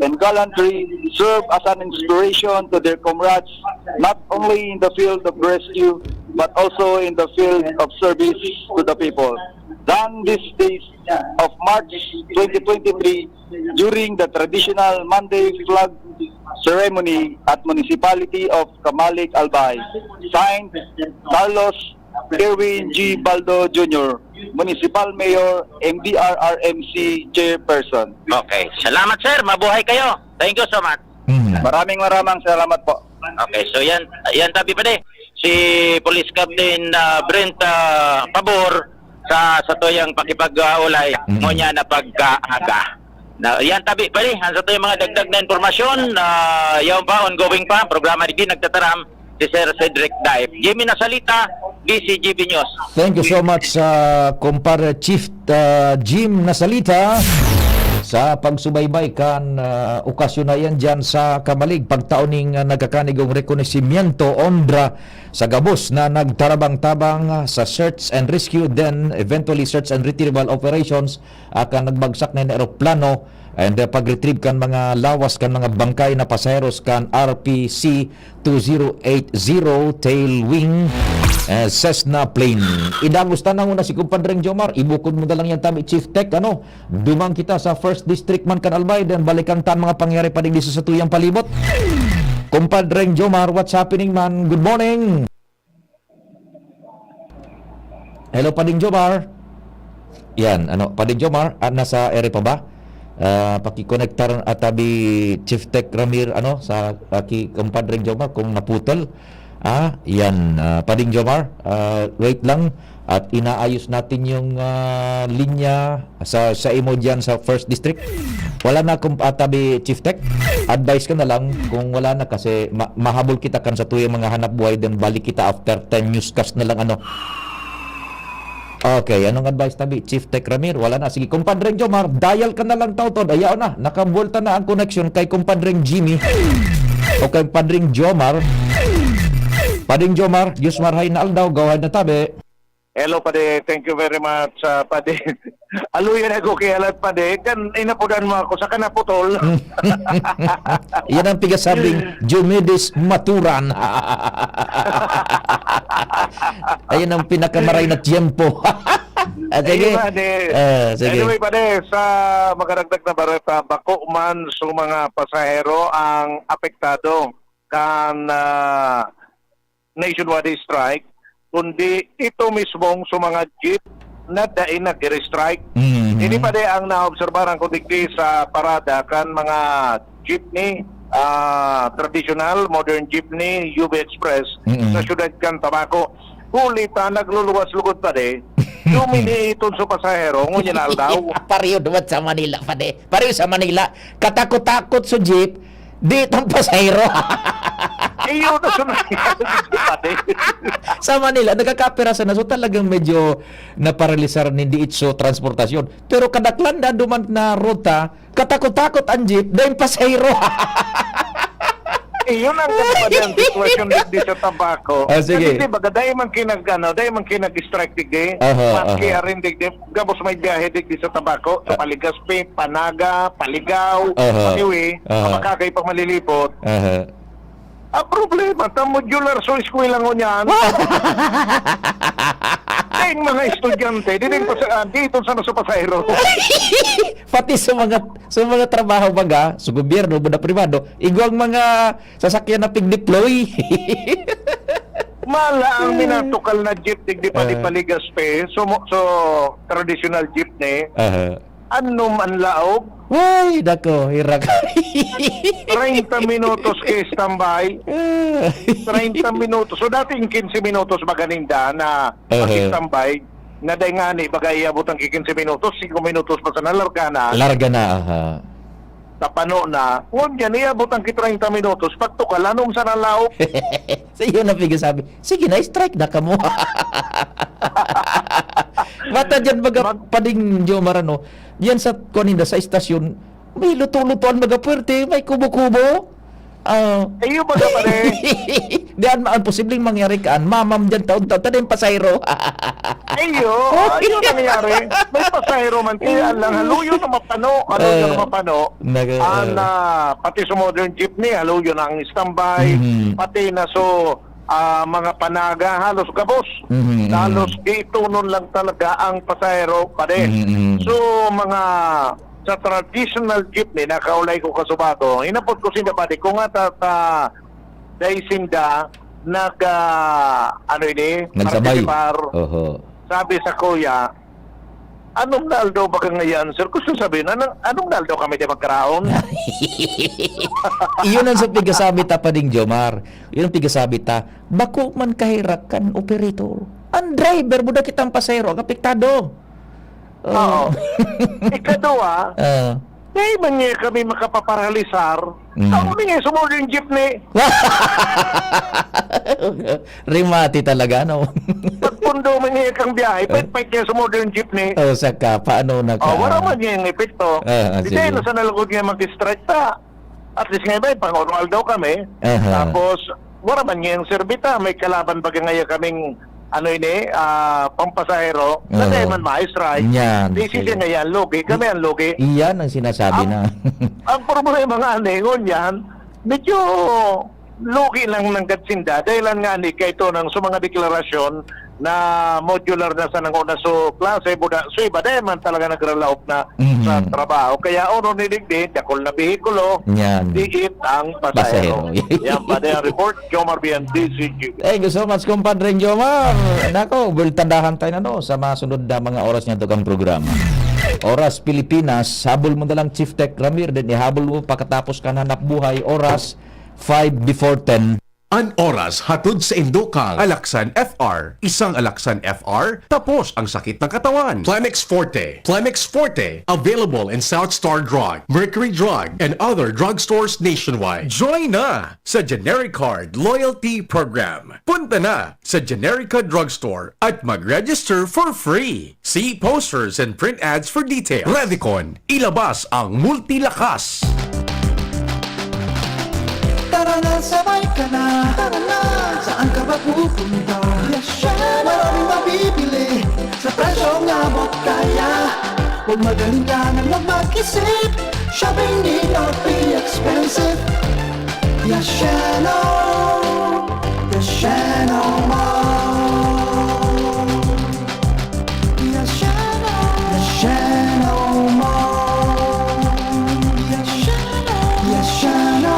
and gallantry serve as an inspiration to their comrades, not only in the field of rescue, but also in the field of service to the people. During these days of March twenty twenty-three, during the traditional Monday flag ceremony at Municipality of Camalik, Albay, signed, Carlos Kerwin G. Baldo Junior, Municipal Mayor, M D R R M C Chairperson. Okay. Salamat, sir. Mabuhay kayo. Thank you so much. Mhm. Maraming maraming salamat po. Okay, so yan, yan tabi pa di. Si Police Captain, ah, Brent, ah, Pabor sa, sa tuyang pakipag-ulay, Mm. ngunyan na pagkaaga. Na, yan tabi pa di, ang sa tuyang mga dagdag na impormasyon, ah, yaon pa, ongoing pa, programa digdi nagtataram, si Sir Cedric Daip. Jimmy Nasalita, D C G B News. Thank you so much, ah, Kumpare Chief, ah, Jim Nasalita, sa pagsubaybay kan, ah, okasyon na yan dyan sa Camalig, pagtao ning, ah, nagkakanigong rekonosimyento, onra, sa gabos na nagtarabang-tabang, ah, sa search and rescue, then eventually search and retrieval operations, ah, kan nagbagsak na eroplano, and, ah, pag-retrieve kan mga lawas kan mga bangkay na pasaheros kan R P C two zero eight zero Tailwing, eh, Cessna plane. Idagos ta na muna si Kumpadreng Jomar. Ibukod mo na lang yan tabi, Chief Tech, ano? Duman kita sa First District man kan Albay, then balikan ta an mga pangyayari pa digdi sa satuyang palibot. Kumpadreng Jomar, what's happening, man? Good morning. Hello, Pading Jomar. Yan, ano, Pading Jomar, ah, nasa ere pa ba? Ah, pakikonektar, ah, tabi Chief Tech Ramir, ano, sa, ah, ki-, Kumpadreng Jomar kung naputol. Ah, yan, ah, Pading Jomar, ah, wait lang at inaayos natin yung, ah, linya sa, sa imo diyan sa First District. Wala na akong, ah, tabi, Chief Tech. Advice ko na lang kung wala na kasi ma-, mahabol kita kan satuyang mga hanap buhay, then balik kita after ten newscast na lang, ano. Okay, anong advice tabi, Chief Tech Ramir? Wala na. Sige, Kumpadreng Jomar, dial ka na lang, tautod. Ayaw na, nakabuwelta na ang connection kay Kumpadreng Jimmy o kay Padring Jomar. Padring Jomar, Diyos marhay na aldaw, go ahead na tabi. Hello, Padi. Thank you very much, ah, Padi. Aluyan ako kay alat, Padi. Kan inapudan mo ako sa kanaputol. Yan ang pigasabing Diomedes Maturan. Ayan ang pinakamaray na tiyempo. Ah, sige. Ayun, Padi. Ah, sige. Anyway, Padi, sa makaragdag na bareta, bako man sa mga pasahero ang apektado kan, ah, nationwide strike, kundi ito mismong sa mga jeep na dai nag-strike. Mhm. Ini pa di ang naobserbahan ko digdi sa parada kan mga jeepney, ah, traditional, modern jeepney, U V Express, Mhm. sa siyudad kan Tabaco. Huli ta, nagluluwas lugod pa di. Dumini iton sa pasahero, ngunyan na aldaw. Pareho duman sa Manila pa di. Pareho sa Manila, katakot-takot sa jeep, di itong pasahero. Iyo na sa nangyari, Padi. Sa Manila, nagkakapirasan na. So, talagang medyo naparalisar nin diitso transportasyon. Pero kadaklan na duman na ruta, katakot-takot ang jeep, dahil pasahero. Iyo na ang kasapadan sitwasyon digdi sa Tabaco. Ah, sige. Kasi di ba, dahil man kinag-, ano, dahil man kinag-strike digdi, Aha, maski aha. arin digdi, gabos may biyahe digdi sa Tabaco, sa Ah. Paligaspi, Panaga, Paligaw, Aha. Paniwi, Aha. Makakay pa malilipot. Aha. Ang problema, ta modular so eskwela ngunyan. Dahil mga estudyante, di din pa sa, ah, dito sa nasa pasahero. Pati sa mga, sa mga trabaho baga, sa gobyerno, o na pribado, igwang mga sasakyan na pig-deploy. Mala ang Hmm. minatukal na jeep, digdi pa di Ah. Paligaspi. So, mo-, so, traditional jeepney. Aha. Ano man laog? Ay, dako, hirak. Treinta minutos kay standby. Ah. Treinta minutos. So, dati yung quince minutos maganinda na Aha. mag-standby. Na dahil nga ni, baga iabot ang quince minutos, singko minutos pa sa nalarga na. Larga na, aha. Tapano na. Ngunyan, iabot ang ki treinta minutos, pagtukal, anong sa nalaog? Sa iyo na pigasabi, "Sige na, strike na kamo." Mata dyan, baga, Mag- Pading Jomar, ano, yan sa, kuwan ninda, sa istasyon, may luto-lutoan, baga, puwerte, may kubo-kubo. Ah. Iyo, baga, pare. Di, an, ang posibleng mangyari ka, an mamam dyan, taon-taon, tadeng pasayro. Iyo, Oh, ayun ang nangyari. May pasahero man, kaya lang, haluyo na mapano, haluyo na Eh, mapano. nag-, An, eh. ah, pati sa modern jeepney, haluyo na ang standby, Mhm. pati na so, ah, mga panaga, halos gabos. Mhm, mhm. Halos giitunon lang talaga ang pasahero, pare. Mhm, mhm. So, mga sa traditional jeepney, nakaulay ko kasubado, hinapot ko sinda, pare, kung ata ta, dai sinda nag, ah, ano ini, Nagsabay. participar. Oho. Sabi sa kuya, Anong na aldaw ba ka ngayan, sir? Gusto sabihin, anong, anong na aldaw kami di magkaraon? Iyon ang sa pigasabi ta pa ding Jomar. Iyon ang pigasabi ta. Bako man kaherak kan operator. Ang driver, buda kitang pasahero, ang apektado. Oo. Oo. Ikaduha, Ah. Dai man niya kami makapaparalisar. Mm. Ako niya sumod yung jeepney. Rimati talaga, no? Pagpundo man niya kang biyahe, Ah. pait-pait niya sumod yung jeepney. Oh, saka, paano na ka? Oh, wala man niya yung epekto. Ah, ah, Di sige. Tayo na sa nalugod niya mag-strike ta. At least nga ba, pang-oral daw kami. Aha. Tapos, wala man niya yung serbita, may kalaban baga ngayon kaming, ano ini, ah, pampasahero, na Aha. tayo man ma-strike. Yan, Di sige. siya ngayon, lugi. Kami ang lugi. Iyan ang sinasabi Ang, na. ang problema nga ni, ngunyan, medyo lugi lang ng gatsinda. Dahil lang nga ni, kay ito nang sa mga deklarasyon na modular na sa nanguna so klase, buda, so iba, dahil man talaga nagralaog na Mhm. sa trabaho. Kaya ono ni digdi, dakul na behikulo, Yan. diit ang pasahero. Pasahero. Yan pa din ang report, Jomar Bian, D C G. Thank you so much, Compadre Jomar. Nako, well, tandahan tayo na, no, sa mga sunod na mga oras niya itong programa. Oras Pilipinas, habol mo na lang, Chief Tech Ramir, din ihabol mo pagkatapos ka na hanap buhay, oras five before ten. An oras hatod sa indo kang Alaxan F R. Isang Alaxan F R, tapos ang sakit ng katawan. Plemex Forte. Plemex Forte, available in South Star Drug, Mercury Drug, and other drugstores nationwide. Join na sa Generic Card Loyalty Program. Punta na sa Generica Drugstore at mag-register for free. See posters and print ads for details. Revicon, ilabas ang multilakas. Tara na, sabay ka na. Tara na, saan ka ba pupunta? Yes, syempre. Maraming mabibili sa presyong abot kaya. Huwag mag-alinlangan, huwag mag-isip. Shopping need not be expensive. Yashano, Yashano Mall. Yashano, Yashano Mall. Yashano, Yashano.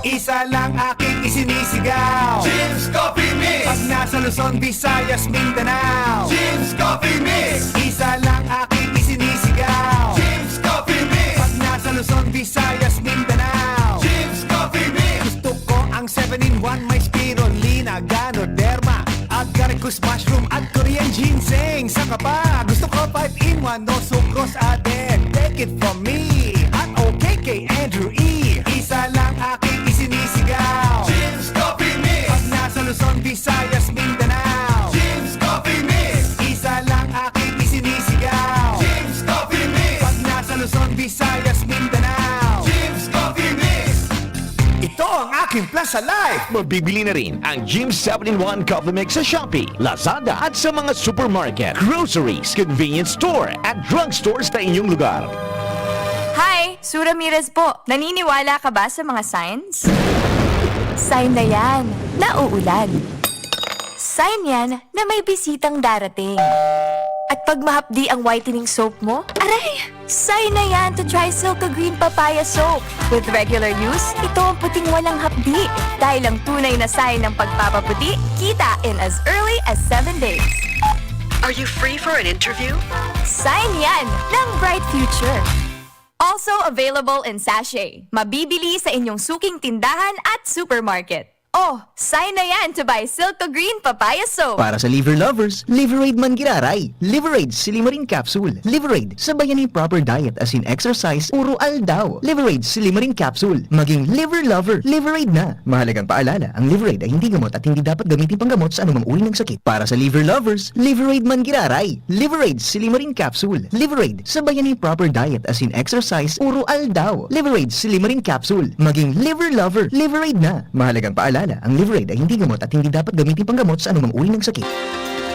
Isa lang aking isinisigaw. Jim's Coffee Mix. Pag nasa Luzon, Visayas, Mindanao. Jim's Coffee Mix. Isa lang aking isinisigaw. Jim's Coffee Mix. Pag nasa Luzon, Visayas, Mindanao. Jim's Coffee Mix. Gusto ko ang seven-in-one, may spirulina, ganoderma, agaricus mushroom at Korean ginseng. Saka pa, gusto ko five-in-one, no sucrose added. Take it from me, at okay kay Andrew E. Isa lang aking isinisigaw. Jim's Coffee Mix. Pag nasa Luzon, Visayas, Mindanao. Jim's Coffee Mix. Isa lang aking isinisigaw. Jim's Coffee Mix. Pag nasa Luzon, Visayas, Mindanao. Jim's Coffee Mix. Ito ang aking Plaza Life. Mabibili na rin ang Jim's seven-in-one Coffee Mix sa Shopee, Lazada at sa mga supermarket, groceries, convenience store at drugstores na inyong lugar. Hi! Sue Ramirez po. Naniniwala ka ba sa mga signs? Sign na yan na uulan. Sign yan na may bisitang darating. At pag mahapdi ang whitening soap mo, aray! Sign na yan to try Silka Green Papaya Soap. With regular use, ito ang puting walang hapdi. Dahil ang tunay na sign ng pagpapaputi, kita in as early as seven days. Are you free for an interview? Sign yan ng bright future. Also available in sachet. Mabibili sa inyong suking tindahan at supermarket. Oh, sign na yan to buy Silka Green Papaya Soap. Para sa liver lovers, Liveraid man giraray. Liveraid Silimarin Capsule. Liveraid, sabayan ni proper diet as in exercise, uro aldaw. Liveraid Silimarin Capsule. Maging liver lover, Liveraid na. Mahalagang paalala, ang Liveraid ay hindi gamot at hindi dapat gamitin panggamot sa anumang uri ng sakit. Para sa liver lovers, Liveraid man giraray. Liveraid Silimarin Capsule. Liveraid, sabayan ni proper diet as in exercise, uro aldaw. Liveraid Silimarin Capsule. Maging liver lover, Liveraid na. Mahalagang paalala, ang Liveraid ay hindi gamot at hindi dapat gamitin panggamot sa anumang uri ng sakit.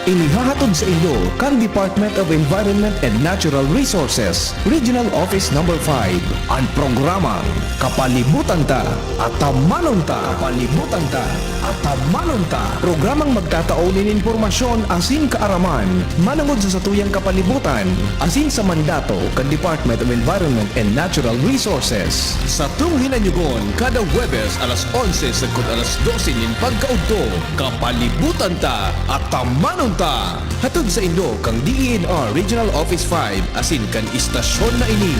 Inihahatod sa inyo kan Department of Environment and Natural Resources, Regional Office Number five, an programang Kapalibutan Ta, Atamanon Ta. Kapalibutan Ta, Atamanon Ta. Programang magtatao nin impormasyon asin kaaraman manongod sa satuyang kapalibutan asin sa mandato kan Department of Environment and Natural Resources. Satong hinanyugon kada Huwebes alas onse sagkod alas dose nin pagkaudto. Kapalibutan Ta, Atamanon Ta, hatod saindo kan D E N R Regional Office five asin kan istasyon na ini.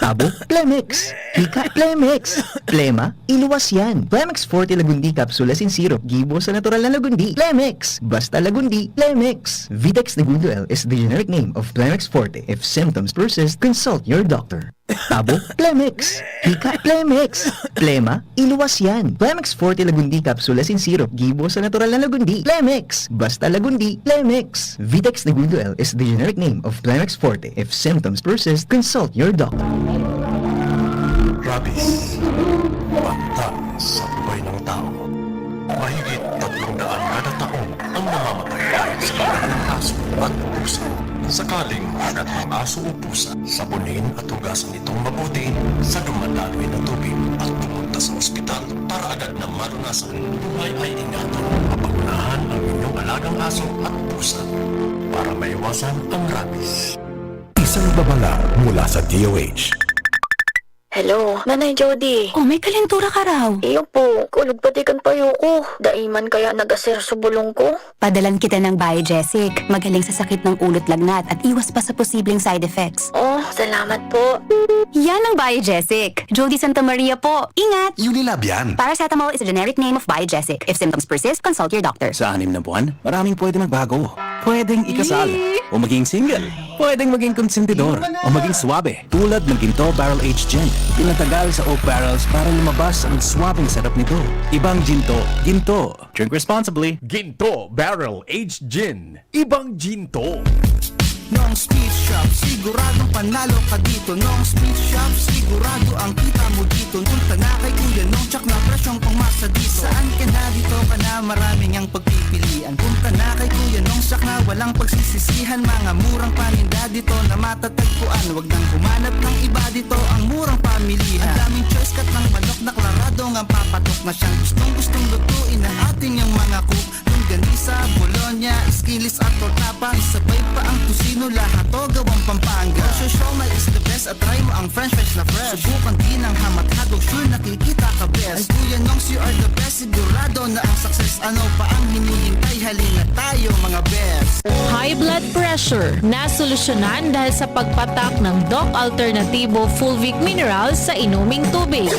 Tabo, Plemex. Hika, Plemex. Plema, iluwas yan. Plemex Forte Lagundi Capsule asin Syrup, gibo sa natural na lagundi. Plemex! Basta lagundi, Plemex! Vitex Negundo L is the generic name of Plemex Forte. If symptoms persist, consult your doctor. Tabo, Plemex. Hika, Plemex. Plema, iluwas yan. Plemex Forte Lagundi Capsule asin Syrup, gibo sa natural na lagundi. Plemex! Basta lagundi, Plemex! Vitex Negundo L is the generic name of Plemex Forte. If symptoms persist, consult your doctor. Rabies. Banta sa buhay ng tao. Mahigit tatlong daan kada taon ang namamatay dahil sa kagat ng aso at pusa. Sakaling magat ng aso o pusa, sabonin at hugasan itong mabuti sa dumadaloy na tubig at pumunta sa ospital para agad na malunasan. Buhay ay ingatan. Mapagunahan ang inyong alagang aso at pusa para maiwasan ang rabies. Isang babala mula sa D O H. Hello, Nanay Jody. Oh, may kalentura ka raw. Iyo po, kulog pati kan payo ko. Dai man kaya nag-aser sa bulong ko? Padalan kita ng Biogesic. Magaling sa sakit ng ulo't lagnat at iwas pa sa posibleng side effects. Oh, salamat po. Yan ang Biogesic. Jody Santa Maria po. Ingat! Unilab yan. Paracetamol is a generic name of Biogesic. If symptoms persist, consult your doctor. Sa anim na buwan, maraming pwede magbago. Pwedeng ikasal, o maging single. Pwedeng maging konsentidor, o maging swabe. Tulad ng Ginto Barrel Aged Gin. Pinatagal sa oak barrels para lumabas ang swabeng sarap nito. Ibang Ginto, Ginto. Drink responsibly. Ginto Barrel Aged Gin. Ibang Ginto. Nong Speed Shop, siguradong panalo ka dito. Nong Speed Shop, sigurado ang kita mo dito. Punta na kay Kuya Nong, tsak na presyong pangmasa dito. Saan ka na, dito ka na, maraming ang pagpipilian. Punta na kay Kuya Nong, tsak na walang pagsisisihan. Mga murang paninda dito na matatagpuan. Wag nang humanap ng iba dito, ang murang pamilihan. Ang daming choice, cut ng manok na klaradong ang papatok na siyang gustong-gustong lutuin ng ating yang mga cook. Longganisa, bologna, skinless at tortapa. Isabay pa ang tocino, lahat to gawang Pampanga. For sure, siomai is the best at try mo ang french fries na fresh. Subukan din ang ham at hotdog, sure nakikita ka best. Ang Kuya Nongs, you are the best, sigurado na ang success. Ano pa ang hinihintay? Halina tayo, mga best. High blood pressure, nasolusyonan dahil sa pagpatak ng Doc Alternativo Fulvic Minerals sa inuming tubig.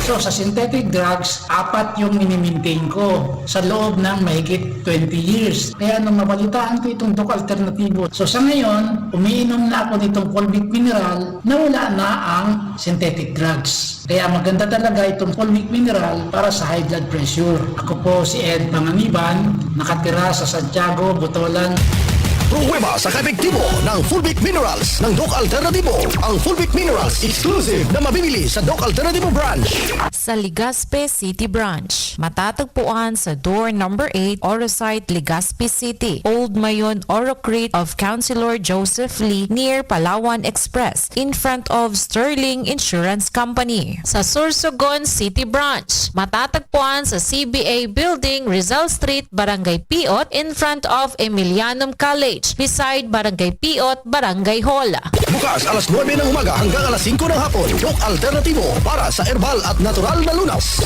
So, sa synthetic drugs, apat yung minimintain ko sa loob ng mahigit twenty years. Kaya nung mabalitaan ko itong Doc Alternativo, so sa ngayon, umiinom na ako nitong Fulvic Mineral na wala na ang synthetic drugs. Kaya maganda talaga itong Fulvic Mineral para sa high blood pressure. Ako po si Ed Panganiban, nakatira sa Santiago, Botolan. Pruweba sa kaepektibo ng Fulvic Minerals ng Doc Alternativo. Ang Fulvic Minerals exclusive na mabibili sa Doc Alternativo Branch. Sa Legazpi City Branch. Matatagpuan sa door number eight, Oro Site, Legazpi City, Old Mayon, Oro Crete of Councilor Joseph Lee, near Palawan Express, in front of Sterling Insurance Company. Sa Sorsogon City Branch, matatagpuan sa C B A Building, Rizal Street, Barangay Piot, in front of Emilianum College, beside Barangay Piot, Barangay Hall. Bukas alas nuebe ng umaga hanggang alas singko ng hapon. Doc Alternativo para sa herbal at natural na lunas.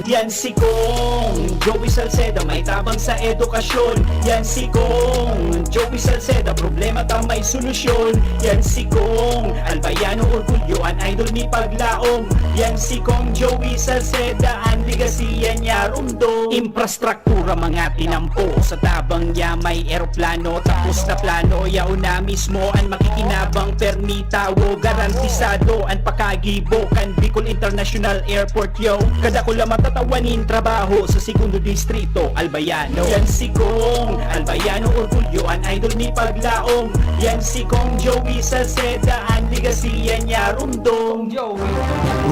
Yan si Kong Joey Salceda, may tabang sa edukasyon. Yan si Kong Joey Salceda, problema ta may solusyon. Yan si Kong Albayano, orgulyo, an idol ni Paglaom. Yan si Kong Joey Salceda, an legacy yan niya rumdom. Infrastructure Pura mga tinampo sa tabang niya, may eroplano, tapos na plano. Yaon na mismo an makikinabang, permi tawo, garantisado an pakagibo kan Bicol International Airport, yo. Kadakula matatawa nin trabaho sa Segundo Distrito, Albayano. Yan si Kong Albayano, orgulyo, an idol ni Paglaom. Yan si Kong Joey Salceda, an legacy yan niya rumdom.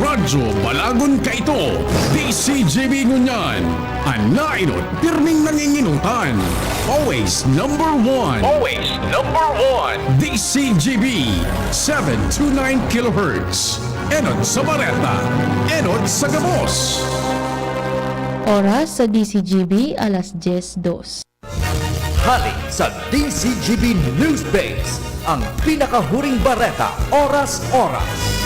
Radyo Balagon Kaito, D C G B ngunyan. An nainot, pirming nanginginotan. Always number one. Always number one. D C G B, seven two nine kilohertz. Enot sa bareta, enot sa gabos. Oras sa D C G B, alas dyes dos. Hali sa D C G B News Base, ang pinakahuring bareta, oras-oras.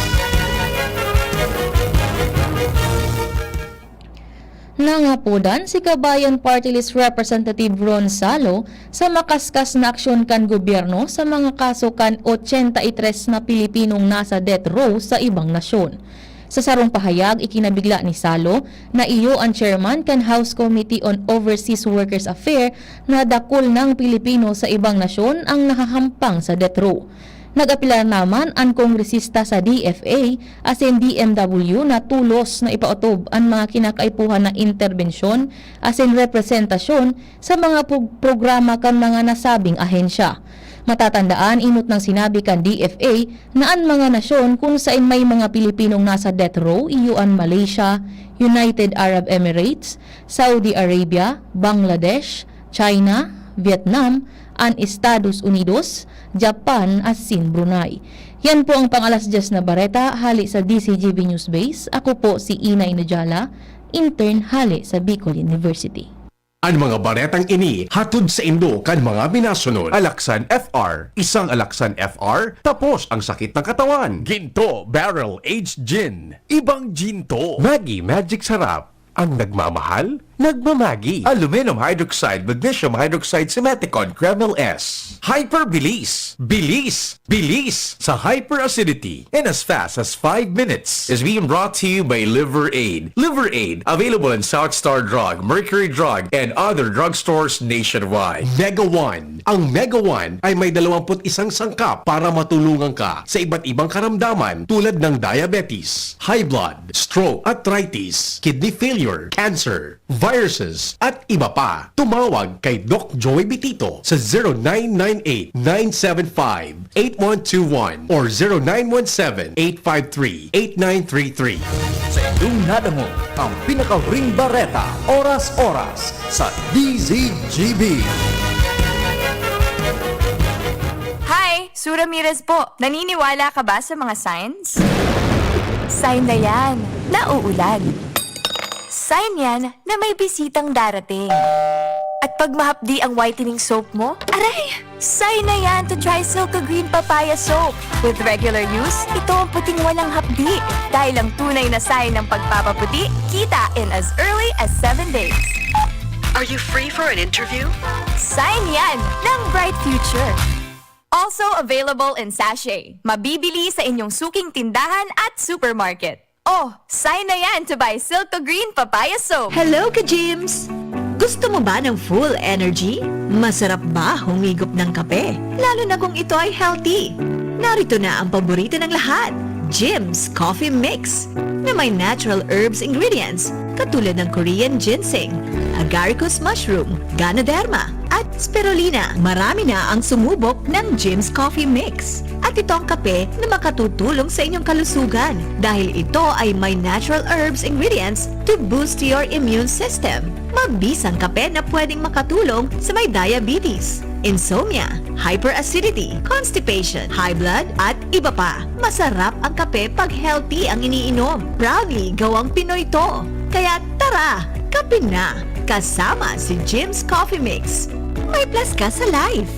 Nangapodan si Kabayan Party List Representative Ron Salo sa makaskas na aksyon kan gobyerno sa mga kaso kan ochenta y tres na Pilipinong nasa death row sa ibang nasyon. Sa sarong pahayag, ikinabigla ni Salo na iyo an chairman kan House Committee on Overseas Workers Affairs na dakul nang Pilipino sa ibang nasyon ang nahahampang sa death row. Nag-apelar naman an kongresista sa D F A asin D M W na tolos na ipaotob an mga kinakaipuhan na interbensyon asin representasyon sa mga pog-, programa kan mga nasabing ahensya. Matatandaan, enot nang sinabi kan D F A na an mga nasyon kun saen may mga Pilipinong nasa death row iyo an Malaysia, United Arab Emirates, Saudi Arabia, Bangladesh, China, Vietnam, an Estados Unidos, Japan asin Brunei. Yan po ang pang-alas dyes na bareta hale sa D Z G B News Base. Ako po si Ina Inajala, intern hale sa Bicol University. An mga baretang ini hatod saindo kan mga minasunod: Alaxan F R, isang Alaxan F R, tapos ang sakit ng katawan. Ginto Barrel Aged Gin, ibang Ginto. Maggi Magic Sarap, ang nagmamahal, nagmamagi. Aluminum hydroxide, magnesium hydroxide, Simeticone, Kremil S. Hyperbilis, bilis, bilis sa hyperacidity in as fast as five minutes. Is being brought to you by Liver Aid. Liver Aid, available in South Star Drug, Mercury Drug, and other drugstores nationwide. Mega One. Ang Mega One ay may dalawampu't isang sangkap para matulungan ka sa iba't ibang karamdaman tulad ng diabetes, high blood, stroke, arthritis, kidney failure, cancer, viruses, at iba pa. Tumawag kay Doc Joey Bitito sa zero nine nine eight, nine seven five, eight one two one or zero nine one seven, eight five three, eight nine three three. Sa inyong nadangog ang pinakahuring bareta, oras-oras, sa D Z G B. Hi! Sue Ramirez po. Naniniwala ka ba sa mga signs? Sign na yan na uulan. Sign yan na may bisitang darating. At pag mahapdi ang whitening soap mo, aray! Sign na yan to try Silka Green Papaya Soap. With regular use, ito ang puting walang hapdi. Dahil ang tunay na sign ng pagpapaputi, kita in as early as seven days. Are you free for an interview? Sign yan ng bright future. Also available in sachet. Mabibili sa inyong suking tindahan at supermarket. Oh, sign na yan to buy Silka Green Papaya Soap. Hello, ka-Gyms! Gusto mo ba ng full energy? Masarap ba humigop ng kape? Lalo na kung ito ay healthy. Narito na ang paborito ng lahat, Gyms Coffee Mix, na may natural herbs ingredients katulad ng Korean ginseng, agaricus mushroom, ganoderma, at spirulina. Marami na ang sumubok ng Gyms Coffee Mix. At ito ang kape na makatutulong sa inyong kalusugan dahil ito ay may natural herbs ingredients to boost your immune system. Mabisang kape na pwedeng makatulong sa may diabetes, insomnia, hyperacidity, constipation, high blood, at iba pa. Masarap ang kape pag healthy ang iniinom. Proudly gawang Pinoy to. Kaya tara, kape na! Kasama si Gyms Coffee Mix. May plus ka sa life!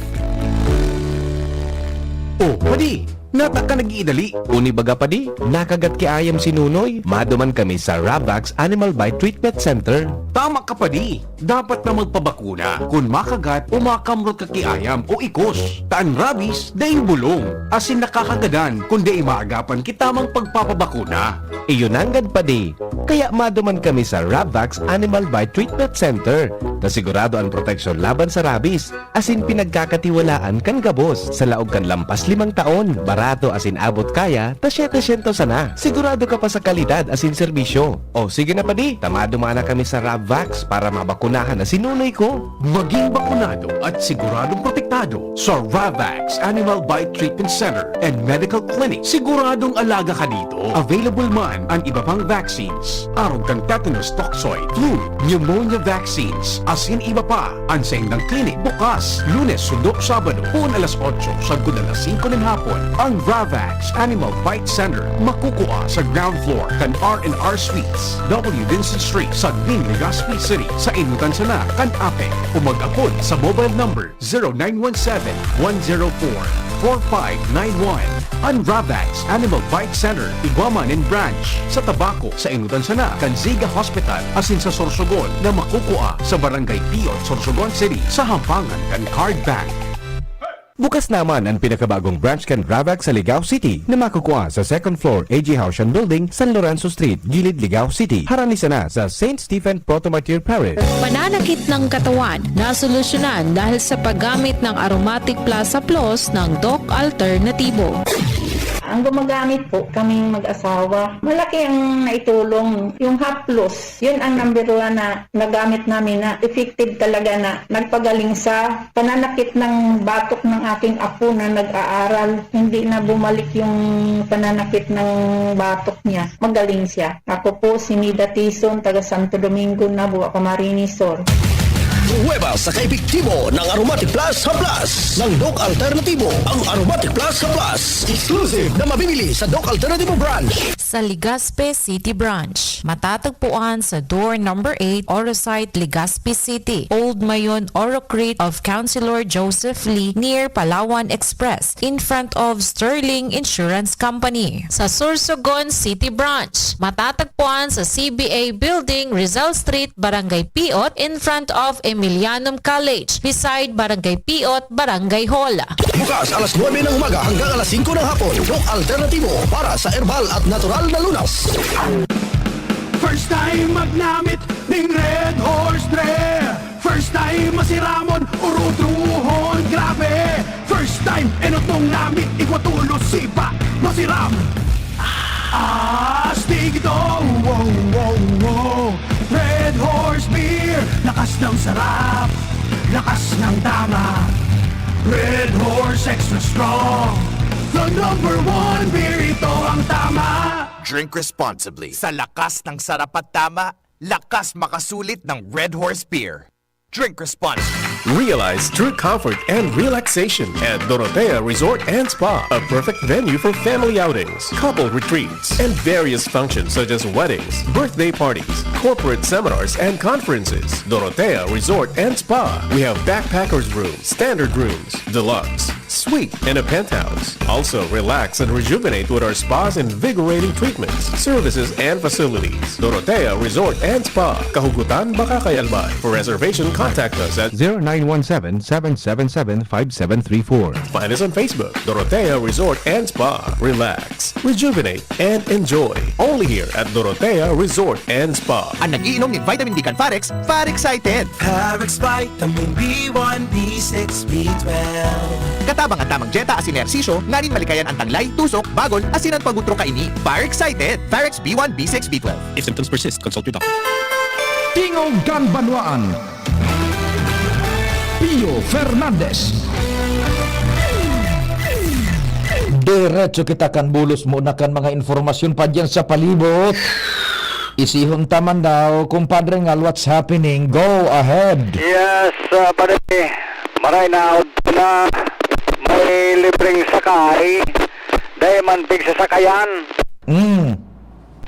Oh, padi! Nata ka nag-iidali? Uni baga, padi? Nakagat ki ayam si Nunoy? Maduman kami sa Ravax Animal Bite Treatment Center. Tama ka, padi! Dapat na magpabakuna kun makagat o makamrot ka ki ayam o ikos. Ta an rabies, daing bulong, asin nakakagadan kun dai maagapan ki tamang pagpapabakuna. Iyo nanggad, padi. Kaya maduman kami sa Ravax Animal Bite Treatment Center, ta sigurado an proteksyon laban sa rabies, asin pinagkakatiwalaan kan gabos. Sa laog kan lampas limang taon, barato asin abot kaya ta setecientos sana. Sigurado ka pa sa kalidad asin serbisyo. O sige na, padi, ta maduman na kami sa Ravax para mabakunahan na si Nunoy ko. Maging bakunado at siguradong protektado sa Ravax Animal Bite Treatment Center and Medical Clinic. Siguradong alaga ka dito. Available man an iba pang vaccines, arog kan tetanus toxoid, flu, pneumonia vaccines, asin iba pa. An saindang klinik bukas Lunes, Hundo, Sabado, poon alas otso sagkod alas singko nin hapon. Ang Ravax Animal Bite Center makukua sa ground floor kan R and R Suites, W Vincent Street, Sagmin, Legazpi City, sa enotan sana kan APEC, o mag-apod sa mobile number zero nine one seven, one zero four, four five nine one. An Ravax Animal Bite Center igwa man nin branch sa Tabaco, sa Ingodan sana kan Ziga Hospital, asin sa Sorsogon na makukua sa Barangay Piot, Sorsogon City, sa hampangan kan Card Bank. Bukas naman an pinakabagong branch kan Ravax sa Ligao City na makukua sa second floor A G Haushan Building, San Lorenzo Street, Gilig, Ligao City. Harani sana sa Saint Stephen Protomartyr Parish. Pananakit ng katawan, nasolusyonan dahil sa paggamit ng Aromatic Plus Haplos ng Doc Alternativo. Ang gumagamit po, kaming mag-asawa, malaki ang naitulong. Yung Haplos, yun ang number one na nagamit namin na effective talaga, na nagpagaling sa pananakit ng batok ng aking apo na nag-aaral. Hindi na bumalik yung pananakit ng batok niya. Magaling siya. Ako po si Nida Tison, taga Santo Domingo, Nabua, Camarines Sur. Pruweba sa kaepektibo ng Aromatic Plus Haplas ng Doc Alternativo. Ang Aromatic Plus Haplas, exclusive na mabibili sa Doc Alternativo Branch. Sa Legazpi City Branch, matatagpuan sa door number eight, Oro Site, Legazpi City, Old Mayon, Oro Creek of Councilor Joseph Lee, near Palawan Express, in front of Sterling Insurance Company. Sa Sorsogon City Branch, matatagpuan sa C B A Building, Rizal Street, Barangay Piot, in front of Emilianum College, beside Barangay Piot, Barangay Hall. Bukas alas nuebe ng umaga hanggang alas singko ng hapon. Doc Alternativo para sa herbal at natural na lunas. First time magnamit ning Red Horse Beer. First time masiramon, urutruhon, grabe. First time, enot nung namit, igwa tolos, sipa, masiram. Astig ito, wow, wow, wow. Red Horse Beer, lakas ng sarap, lakas ng tama. Red Horse Extra Strong, the number one beer, ito ang tama. Drink responsibly. Sa lakas ng sarap at tama, lakas makasulit ng Red Horse Beer. Drink responsibly. Realize true comfort and relaxation at Dorotea Resort and Spa, a perfect venue for family outings, couple retreats, and various functions such as weddings, birthday parties, corporate seminars, and conferences. Dorotea Resort and Spa. We have backpackers room, standard rooms, deluxe, suite, and a penthouse. Also, relax and rejuvenate with our spa's invigorating treatments, services, and facilities. Dorotea Resort and Spa, Kahugutan, Bacacay, Albay. For reservation, contact us at zero nine one seven, seven seven seven, five seven three four. Find us on Facebook, Dorotea Resort and Spa. Relax, rejuvenate, and enjoy. Only here at Dorotea Resort and Spa. An nag-iinom nin vitamin D kan Farex, Far Excited. Farex Vitamin B one, B six, B twelve. Katabang an tamang dyeta asin ehersisyo nganing malikayan an tanglay, tusok, bagol, asin an pag-utro kaini. Far Excited. Farex B one, B six, B twelve. If symptoms persist, consult your doctor. Tingog kan Banwaan. Pio Fernandez. Diretso kita kan bulos mo na kan mga informasyon pa diyan sa palibot. Isihon ta man daw, Compadre Ngal, what's happening? Go ahead. Yes, ah, pare, maray na, na may libreng sakay, dai man pigsasakayan. Mm.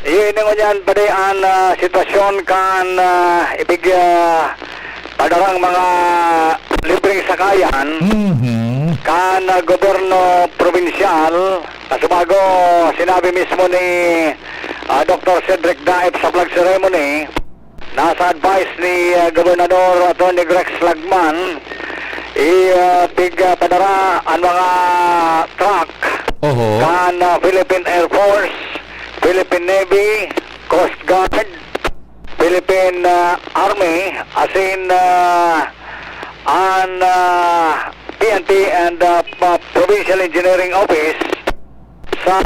Iyo ini ngunyan, pare, an, ah, sitwasyon kan, ah, ipig, ah, padarang mga libreng sakayan Mhm. kan, ah, gobyerno probinsyal. Kasubago, sinabi mismo ni, ah, Doktor Cedric Daep sa flag ceremony, nasa advice ni, ah, Gobernador Attorney Rex Lagman, i, ah, pig, ah, padara an mga truck Oho. kan, ah, Philippine Air Force, Philippine Navy, Coast Guard, Philippine, ah, Army, asin, ah, an, ah, P N P and, ah, pa-, Provincial Engineering Office sa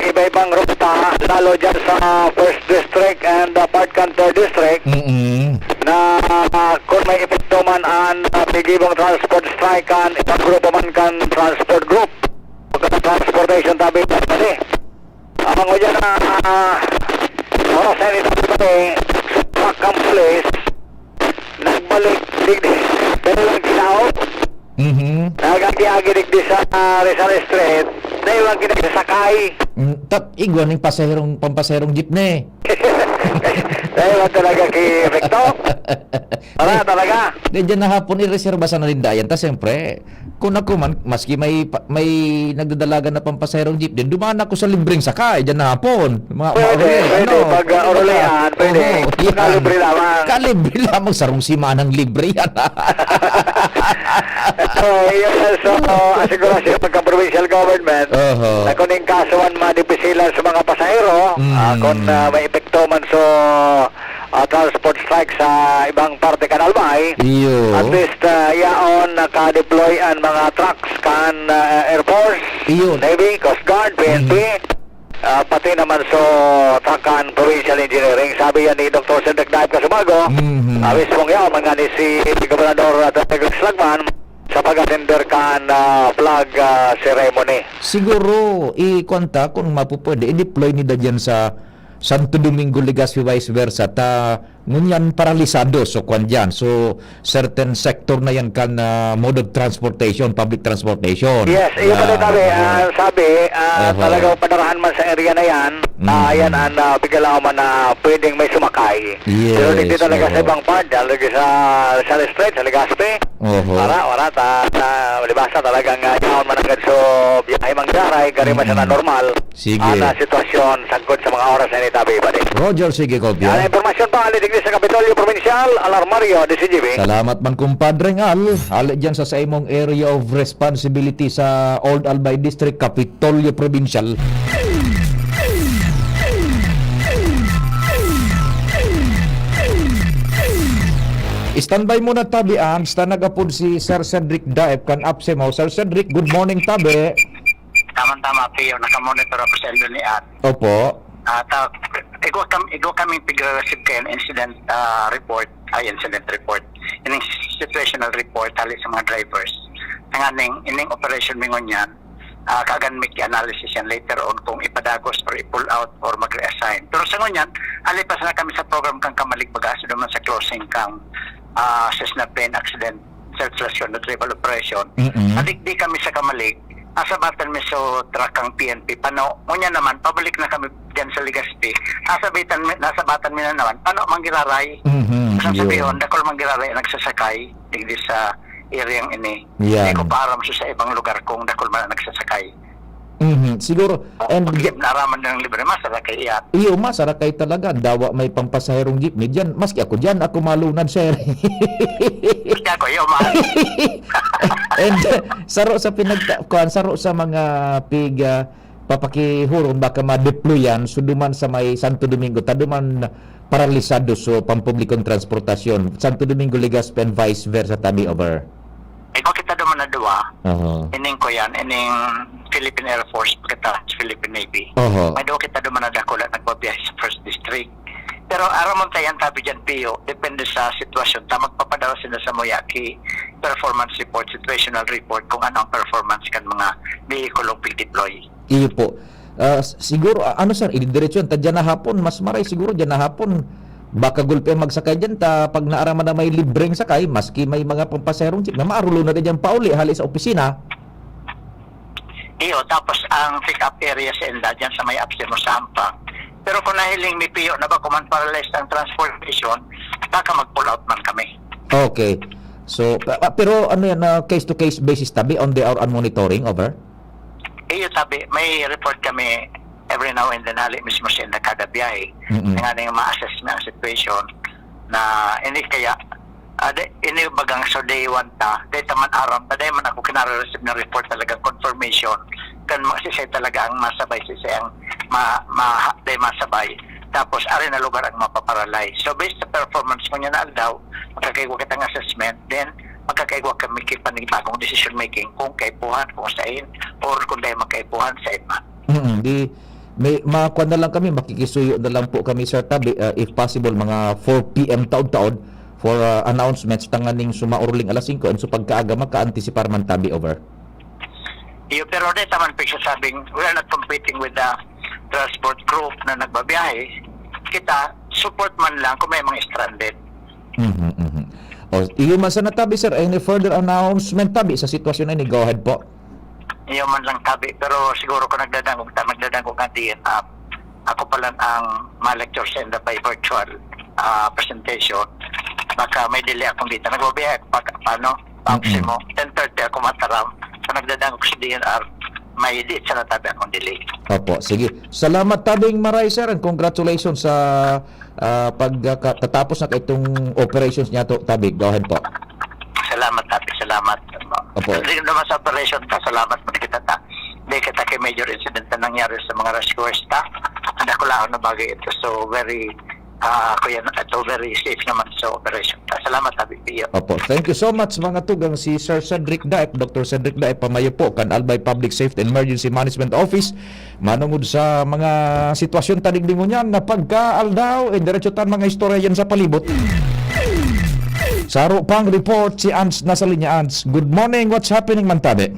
iba-ibang ruta, lalo dyan sa First District and, ah, part kan Third District, Mm-mm. na, ah, kung may epekto man an, ah, pigibong transport strike kan ibang grupo man kan transport group, o kan transportation tabi, pare. Ang uyan na, ah, oras na nito, pare, sa Camp Police, nagbalik digdi, dahil ang tao, Mhm. nagagi-agi digdi sa, ah, Rizal Street, dahil ang ginagsasakay. Mm, tap, igwa ning pasaherong, pampasaherong jeepney. Dahil lang talaga ki Victor. Wala talaga. Di, dyan na hapon, ireserba sa nanindayan. Ta siyempre, kung ako man, maski may, pa- may nagdadalagan na pampasaherong jeep din, dumaan ako sa libreng sakay, dyan na hapon. Mga Pwede, mauli, pwede. ano, Pag, uh, kumbaga, ulihan, pwede. Oo, yan. Kalibre lamang. Kalibre lamang, sarong simanang libre yan. So, yun, so, asegurasyon pagka provincial government, Oho. na kung yung kaso man madipisilan sa mga pasahero, Mm. ah, kung ah, may epekto man sa ah, transport strike sa ibang parte kan Albay, Iyo. at least ah, yaon naka-deploy ang mga trucks kan ah, Air Force, Iyo. Navy, Coast Guard, P N P, ah, pati naman sa Takan Provincial Engineering. Sabi yan ni Doctor Cedric Daib Casubago, Mhm. ah, mismong yaon, man nga ni si Gobernador uh, Tontoy Lagman sa pag-attender kan ah, flag ah, ceremony. Siguro, i-kuwan ta, kung mapupwede, i-deploy nila dyan sa Santo Domingo, Legazpi, vice versa, ta ngunyan paralisado, so kuwan dyan. So, certain sector na yan kan ah, mode of transportation, public transportation. Yes, iyo pa rin Yan. sabi, ah, sabi, ah, Oho. talagang padarahan man sa area na yan, Mm. ah, yan ang ah, bigla man na pwedeng may sumakay. Yes, Pero dito talaga sa oho. ibang part, dyan, lagi sa Rizal Street, sa Legazpi, Oho. wala, wala, ta, ta, libasa talagang uh, yaon man agad so biyahe manggiraray, gari man siya na Mm. normal. Sige. Ang ah, sitwasyon, sagkod sa mga oras na ini, tabi, pare. Roger, sige, Yan ang kopya. impormasyon pa, ali digdi sa Kapitolyo Provincial, Alarmario, D C G B. Salamat man, kumpadreng Al. Ali dyan sa, sa imong area of responsibility sa Old Albay District, Kapitolyo Provincial. Standby muna, tabi, ah. Basta nagapod si Sir Cedric Daep kan APSEMO. Sir Cedric, good morning, tabi. Tama-tama, Pio. Nakamonitor ako sa Indoneat. Opo. At uh, igwa, kami, igwa kami pigre-receive kayo ng incident ah, report, ay incident report, ining situational report hali sa mga drivers. Tanganing, ining operation mi ngunyan, uh, kaagan mi ki-analysis yan later on kung ipadagos or i-pull out or mag-reassign. Pero sa ngunyan, alipas na kami sa program kang Kamalig Bagas naman sa closing kang uh, Cessna plane accident search rescue and retrieval operation. Mm-mm. Adik di kami sa Kamalig, asabatan mi so truck kang P N P pano. Ngunyan naman, pabalik na kami dyan sa Legazpi. Asabatan mi, nasabatan mi na naman, pano manggiraray. Mhm, Sa yun. sabihon, dakol manggiraray ang nagsasakay, digdi sa area ini. Yan. Hindi ko paaram sa, sa ibang lugar kung dakol man ang nagsasakay. Mhm, siguro. And Pag naaraman ng libre, masarap kay iya. Iyo, masarakay talaga. Dawa may pampasaherong jeepney dyan. Maski ako dyan, ako malunad, sir. Kaya ko, iyo, ma. And uh, saro sa pinagka... kuwan, saro sa mga pig... ah, papakihuron, baka ma-deployan, so duman sa may Santo Domingo, ta duman paralisado so pampublikong transportasyon. Santo Domingo, Legazpi, and vice versa, tabi, over. Ikaw kita duman na duwa. Oho. Ining ko yan, ining Philippine Air Force, kita Philippine Navy. Oho. May duwa kita duman na dakula nagbabiyahe sa First District. Pero aram mo tayo ang tabi dyan, Pio, depende sa sitwasyon. Ta magpapadala sila sa muya ki performance report, situational report, kung ano ang performance kan mga vehikulong pig-deploy. Iyo po. Ah, s- siguro, ah, ano, sir, ididiretso yan. Ta dyan na hapon, mas maray siguro dyan na hapon. Baka gulpi ang magsakay dyan, ta pag naaraman na may libreng sakay, maski may mga pampaserong jeep, na maarulo na din dyan pauli, hali sa opisina. Iyo, tapos ang pick-up area sa Inda, dyan sa may APSEMO sa Ampang. Pero kung nahiling mi, Pio, na ba kuman paralyzed ang transportation, baka mag-pull out man kami. Okay. So, pa- pa- pero ano yan, ah, case-to-case basis, tabi, on the hour and monitoring, over? Iyo, tabi, may report kami every now and then, hali mismo sa Inda kada biyahe. Mm-mm. Nga na yung ma-assess na ang situation na hindi kaya, ah, di, ini bagang sa day one ta, day taman aram, ta day man ako kinare-receive ng report talagang confirmation kan mga sisay talaga ang masabay, sisay ang ma, ma, day masabay. Tapos, ari na lugar ang mapaparalyze. So, based sa performance mo niya na aldaw, magkakaigwa kitang assessment, then magkakaigwa kami ki panibagong decision making kung kaipuhan, kung sain, or kung dahil magkaipuhan, sain man. Mm, di, may, makuha na lang kami, makikisuyo na lang po kami, sir, tabi, ah, if possible, mga four p m taod-taod for ah, announcements, tanganing sumauruling alas singko, and so pagkaaga, maka-anticipar man, tabi, over. Iyo, pero di taman pagsasabing, we are not competing with the transport group na nagbabiyahe. Kita, support man lang kung may mga stranded. Mhm, mhm. O, iyo man sana, tabi, sir, any further announcement, tabi, sa sitwasyon na ini? Go ahead po. Iyo man lang tabi, pero siguro kung nagdadangog ta, magdadangog ang D N R. Ako pala ang ma-lecture sa inda by virtual ah, presentation. Baka may delay akong dito. Nagbabiyahe ako pag, ano, Mm-mm. Maximo, ten thirty ako mataram. Sa nagdadangog sa D N R, may di sa natabi akong delay. Opo, sige. Salamat tabing maray, sir, and congratulations sa ah, pagka-, tatapos na itong operations niya to, tabig. Go ahead po. Salamat, Ate. Salamat. Opo. Hindi naman sa operation ta. Salamat po kita ta. Hindi kita kay major incident na nangyari sa mga rescuers ta. Ang dakulaon na bagay ito. So, very, ah, kuya, ito, very safe naman sa operation ta. Salamat, Ate Pio. Opo. Thank you so much, mga tugang. Si Sir Cedric Daep, Doctor Cedric Daep, pamayo po kan Albay Public Safety and Emergency Management Office. Manungod sa mga sitwasyon ta digdi ngunyan na pagkaaldaw, eh, diretso tan mga istorya yan sa palibot. Saro pang report si Ans na sa linya. Ans, good morning. What's happening man tabi?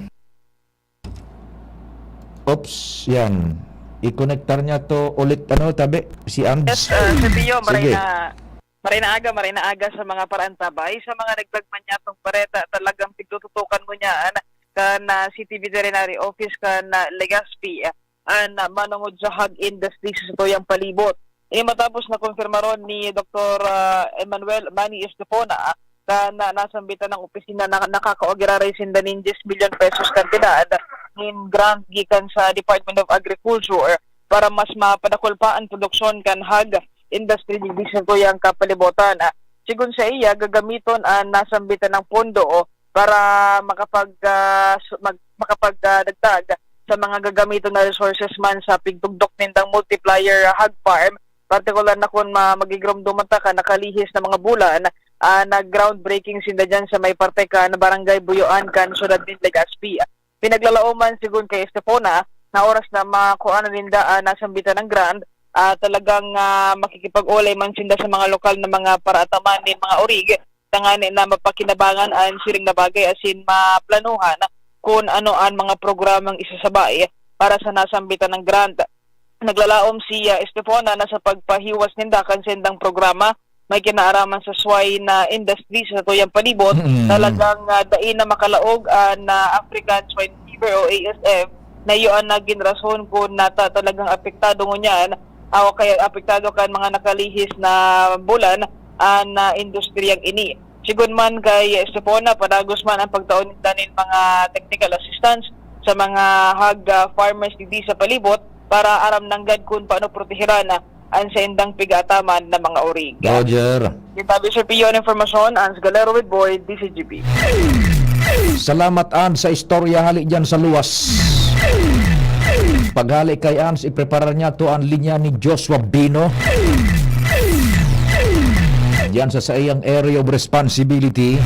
Oops, yan. I-connectar niya to ulit, ano, tabi, si Ans. Yes, uh, Sir Pio, maray Sige. na, maray na aga, maray na aga sa mga paraantabay, sa mga nagdagman niya tong bareta, talagang pigtututukan mo niyan kan ah, City Veterinary Office kan ah, Legazpi, ah, an ah, manongod sa hog industry sa satuyang palibot. Ini matapos na kumpirmaron ni Doktor ah, Emmanuel Manny Estefona, ah, kan ah, nasambitan ng opisina na nakakaogiraray sinda nin diyes milyon pesos kantidad nin grant gikan sa Department of Agriculture para mas mapadakul pa an produksyon kan hog industry digdi sa satuyang kapalibotan. Ah, sigon sa iya, gagamiton an nasambitan ng pondo para makapag, ah, su-, mag-, makapag, ah, dagdag sa mga gagamiton na resources man sa pigtugdok nindang multiplier, ah, hog farm, partikular na kun ma-, magigiromdoman ta kan nakalihis na mga bulan, ah, nag-groundbreaking sinda diyan sa may parte kan Barangay Buyoan kan siyudad nin Legazpi. Pinaglalaoman, sigon kay Estefona, na oras na makuha na ninda an nasambitan ng grant, ah, talagang, ah, makikipag-olay man sinda sa mga lokal na mga paraataman nin mga orig, tangani na mapakinabangan an siring na bagay asin maplanuhan kun ano an mga programang isasabay para sa nasambitan ng grant. Naglalaom si, ah, Estefona na sa pagpahiwas ninda kan sendang programa, may kinaaraman sa swine na industry sa satuyang palibot, Mm. talagang, ah, dai na makalaog an, ah, African Swine Fever o A S F, na iyo an nagin rason kun nata talagang apektado ngunyan, ah, o kaya apektado kan mga nakalihis na bulan an, ah, industriyang ini. Sigon man kay Estefona, padagos man ang pagtao ninda nin mga technical assistance sa mga hog, ah, farmers digdi sa palibot para aram nanggad kun paano proteheran an saindang pig-aataman na mga orig. Roger. Gintabi, Sir Pio, an impormasyon, Ans Galero with Boy, D C G P. Salamat, Ans, sa istorya hali diyan sa luwas. Paghali kay Ans, ipreparar niya to an linya ni Joshua Bino. Diyan sa saiyang area of responsibility.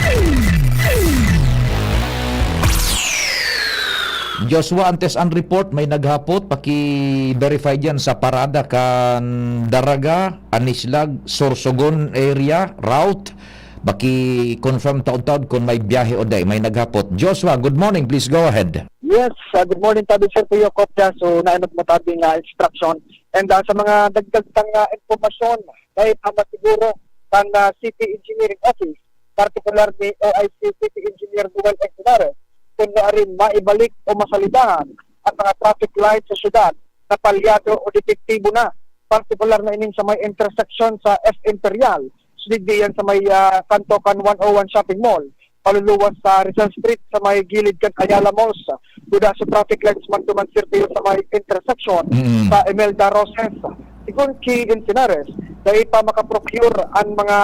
Joshua, antes an report, may naghapot, paki-verify diyan sa parada kan Daraga, Anislag, Sorsogon area, route. Paki-confirm taon-taon kung may biyahe o di. May naghapot. Joshua, good morning. Please go ahead. Yes, ah, good morning, tabi Sir Kuya Kopya. So, nainot mo tabi nga instruction. And ah, sa mga dagdag tang ah, impormasyon, dahil pa masiguro kan ah, City Engineering Office, partikular ni O I C City Engineer Noel Encinares, kung maaring maibalik o masalidahan ang mga traffic light sa syudad na palyado o depektibo na, partikular na ining sa may intersection sa F Imperial, so digdi yan sa may ah, kanto kan one oh one Shopping Mall, paluluwas sa Rizal Street sa may gilid kan Ayala Malls. Guda sa traffic lights man duman, Sir Pio, sa may intersection Mm. sa Imelda Roses. Sigon ki Encinares, dai pa makaprocure ang mga,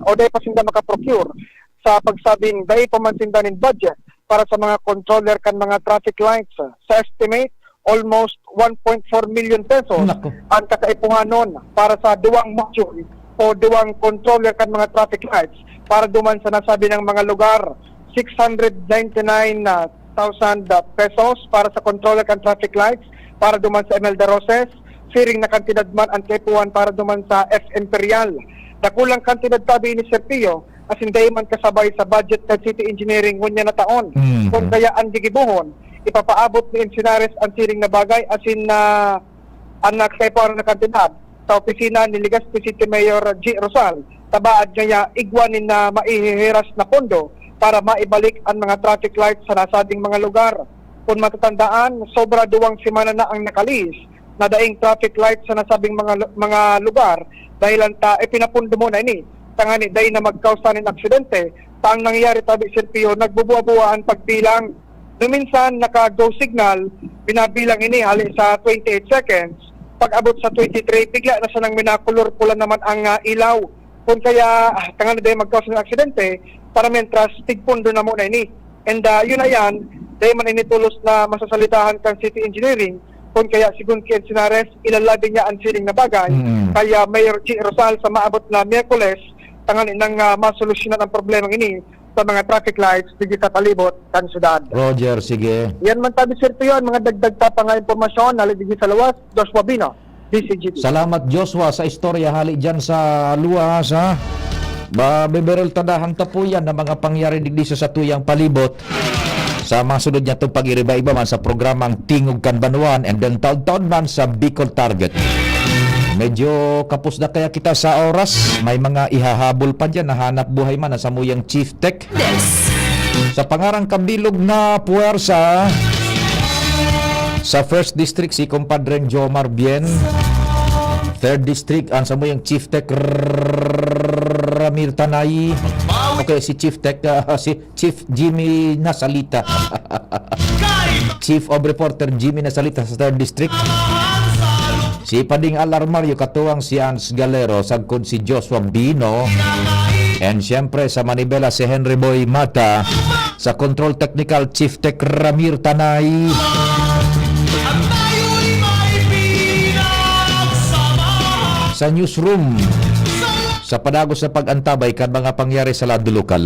o dai pa sinda makaprocure sa pagsabing dai pa man sinda nin budget para sa mga controller kan mga traffic lights. Sa estimate, almost one point four million pesos Nako. ang kakaipuhanon para sa duwang module o duwang controller kan mga traffic lights para duman sa nasabi ng mga lugar. Six hundred ninety-nine thousand pesos para sa controller kan traffic lights para duman sa Imelda Roses. Siring na kantidad man ang kaipuhan para duman sa F Imperial. Dakulang kantidad tabi ni Sir Pio, asin dai man kasabay sa budget kan City Engineering ngunyan na taon. Mhm. Kung kaya ang gigibohon, ipapaabot ni Encinares ang siring na bagay, asin na ang nagkaipuhan na kantidad sa opisina ni Legazpi City Mayor G Rosal, tabaad ngaya igwa nin na maihihiras na pondo para maibalik ang mga traffic lights sa nasabing mga lugar. Kung matatandaan, sobra duwang semana na ang nakalihis na daing traffic light sa nasabing mga lu-, mga lugar, dahilan ta ipinapundo mo na ini. Tangani dai na magkausa nin aksidente, ta ang nangyayari tabi, Sir Pio, nagbubuwa-buwa ang pagbilang. Nung minsan, naka-go signal, binabilang ini hali sa twenty-eight seconds. Pag-abot sa twenty-three, bigla na sanang minakulor pula naman ang, ah, ilaw. Kun kaya, ah, tangani dai magkausa nin aksidente, para mientras, tigpundo na muna ini. And, ah, yun na yan, dai man ini tolos na masasalitahan kan City Engineering, kun kaya sigun ki Encinares, ilalabi niya an siring na bagay. Mm. Kaya Mayor G Rosal, sa maabot na Miyerkules, tangani nang, ah, masolusyonan ang problemang ini sa mga traffic lights digdi sa palibot kan syudad. Roger, sige. Yan man tabi, Sir Pio, ang mga dagdag ta pa nga impormasyon, hali digdi sa luwas, Joshua Bino, D C G B. Salamat, Joshua, sa istorya hali dyan sa luwas, ha? Mabibiral ta dahang tapuyan na mga pangyari digdi sa satuyang palibot. Sa mga sunod niya itong pag-iriba-iba man sa programang Tingog Kan Banwaan and then taon-taon man sa Bicol Target. Medyo kapos na kaya kita sa oras. May mga ihahabol pa dyan na hanap buhay man na samuyang Chief Tech. Sa pangarang kabilog na puwersa, sa First District, si Compadreng Jomar Bien. Third District, ang samuyang Chief Tech, Ramir Tanay. Okay, si Chief Tech, ah, si Chief Jimmy Nasalita. Chief of Reporter Jimmy Nasalita sa Third District. Si Pading Al Armario, katuwang si Ans Galero, sagkod si Joshua Bino. And siyempre, sa Manibela, si Henry Boy Mata. Sa Control Technical, Chief Tech Ramir Tanay. Sa Newsroom, sa padagos na pag-antabay kan mga pangyari sa lado lokal.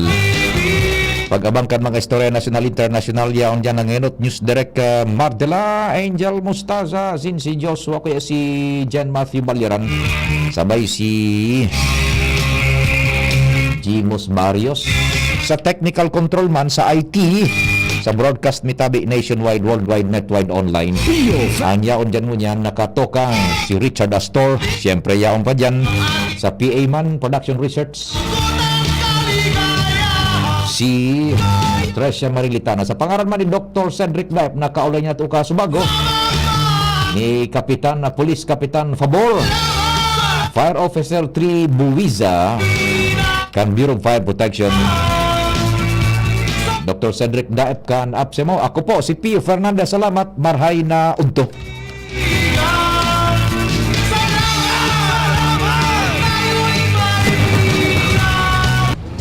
Pag-abang kan mga istorya nasyonal, internasyonal, yaon dyan ang enot. News Direct, ah, Mardela, Angel Mostaza, sin si Joshua, kuya si Jan Matthew Balyaran, sabay si Jimos Barrios. Sa technical control man, sa I T, sa broadcast mi tabi nationwide, worldwide, netwide, online. Ang yaon dyan ngunyan, nakatokang si Richard Astor. Siyempre, yaon pa dyan. Sa P A man, production research, si Tricia Marilitana. Sa pangaran man ni Doktor Cedric Life, nakaulay niya ito kaso bago ni Kapitan, na Police Kapitan Fabor, Fire Officer three Buiza, kan Bureau of Fire Protection. Doktor Cedric Daep kan apse mo. Ako po, si Pio Fernandez. Salamat. Marhay na udto.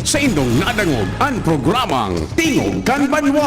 Sa indong nadangog an programang Tingog kan Banwa.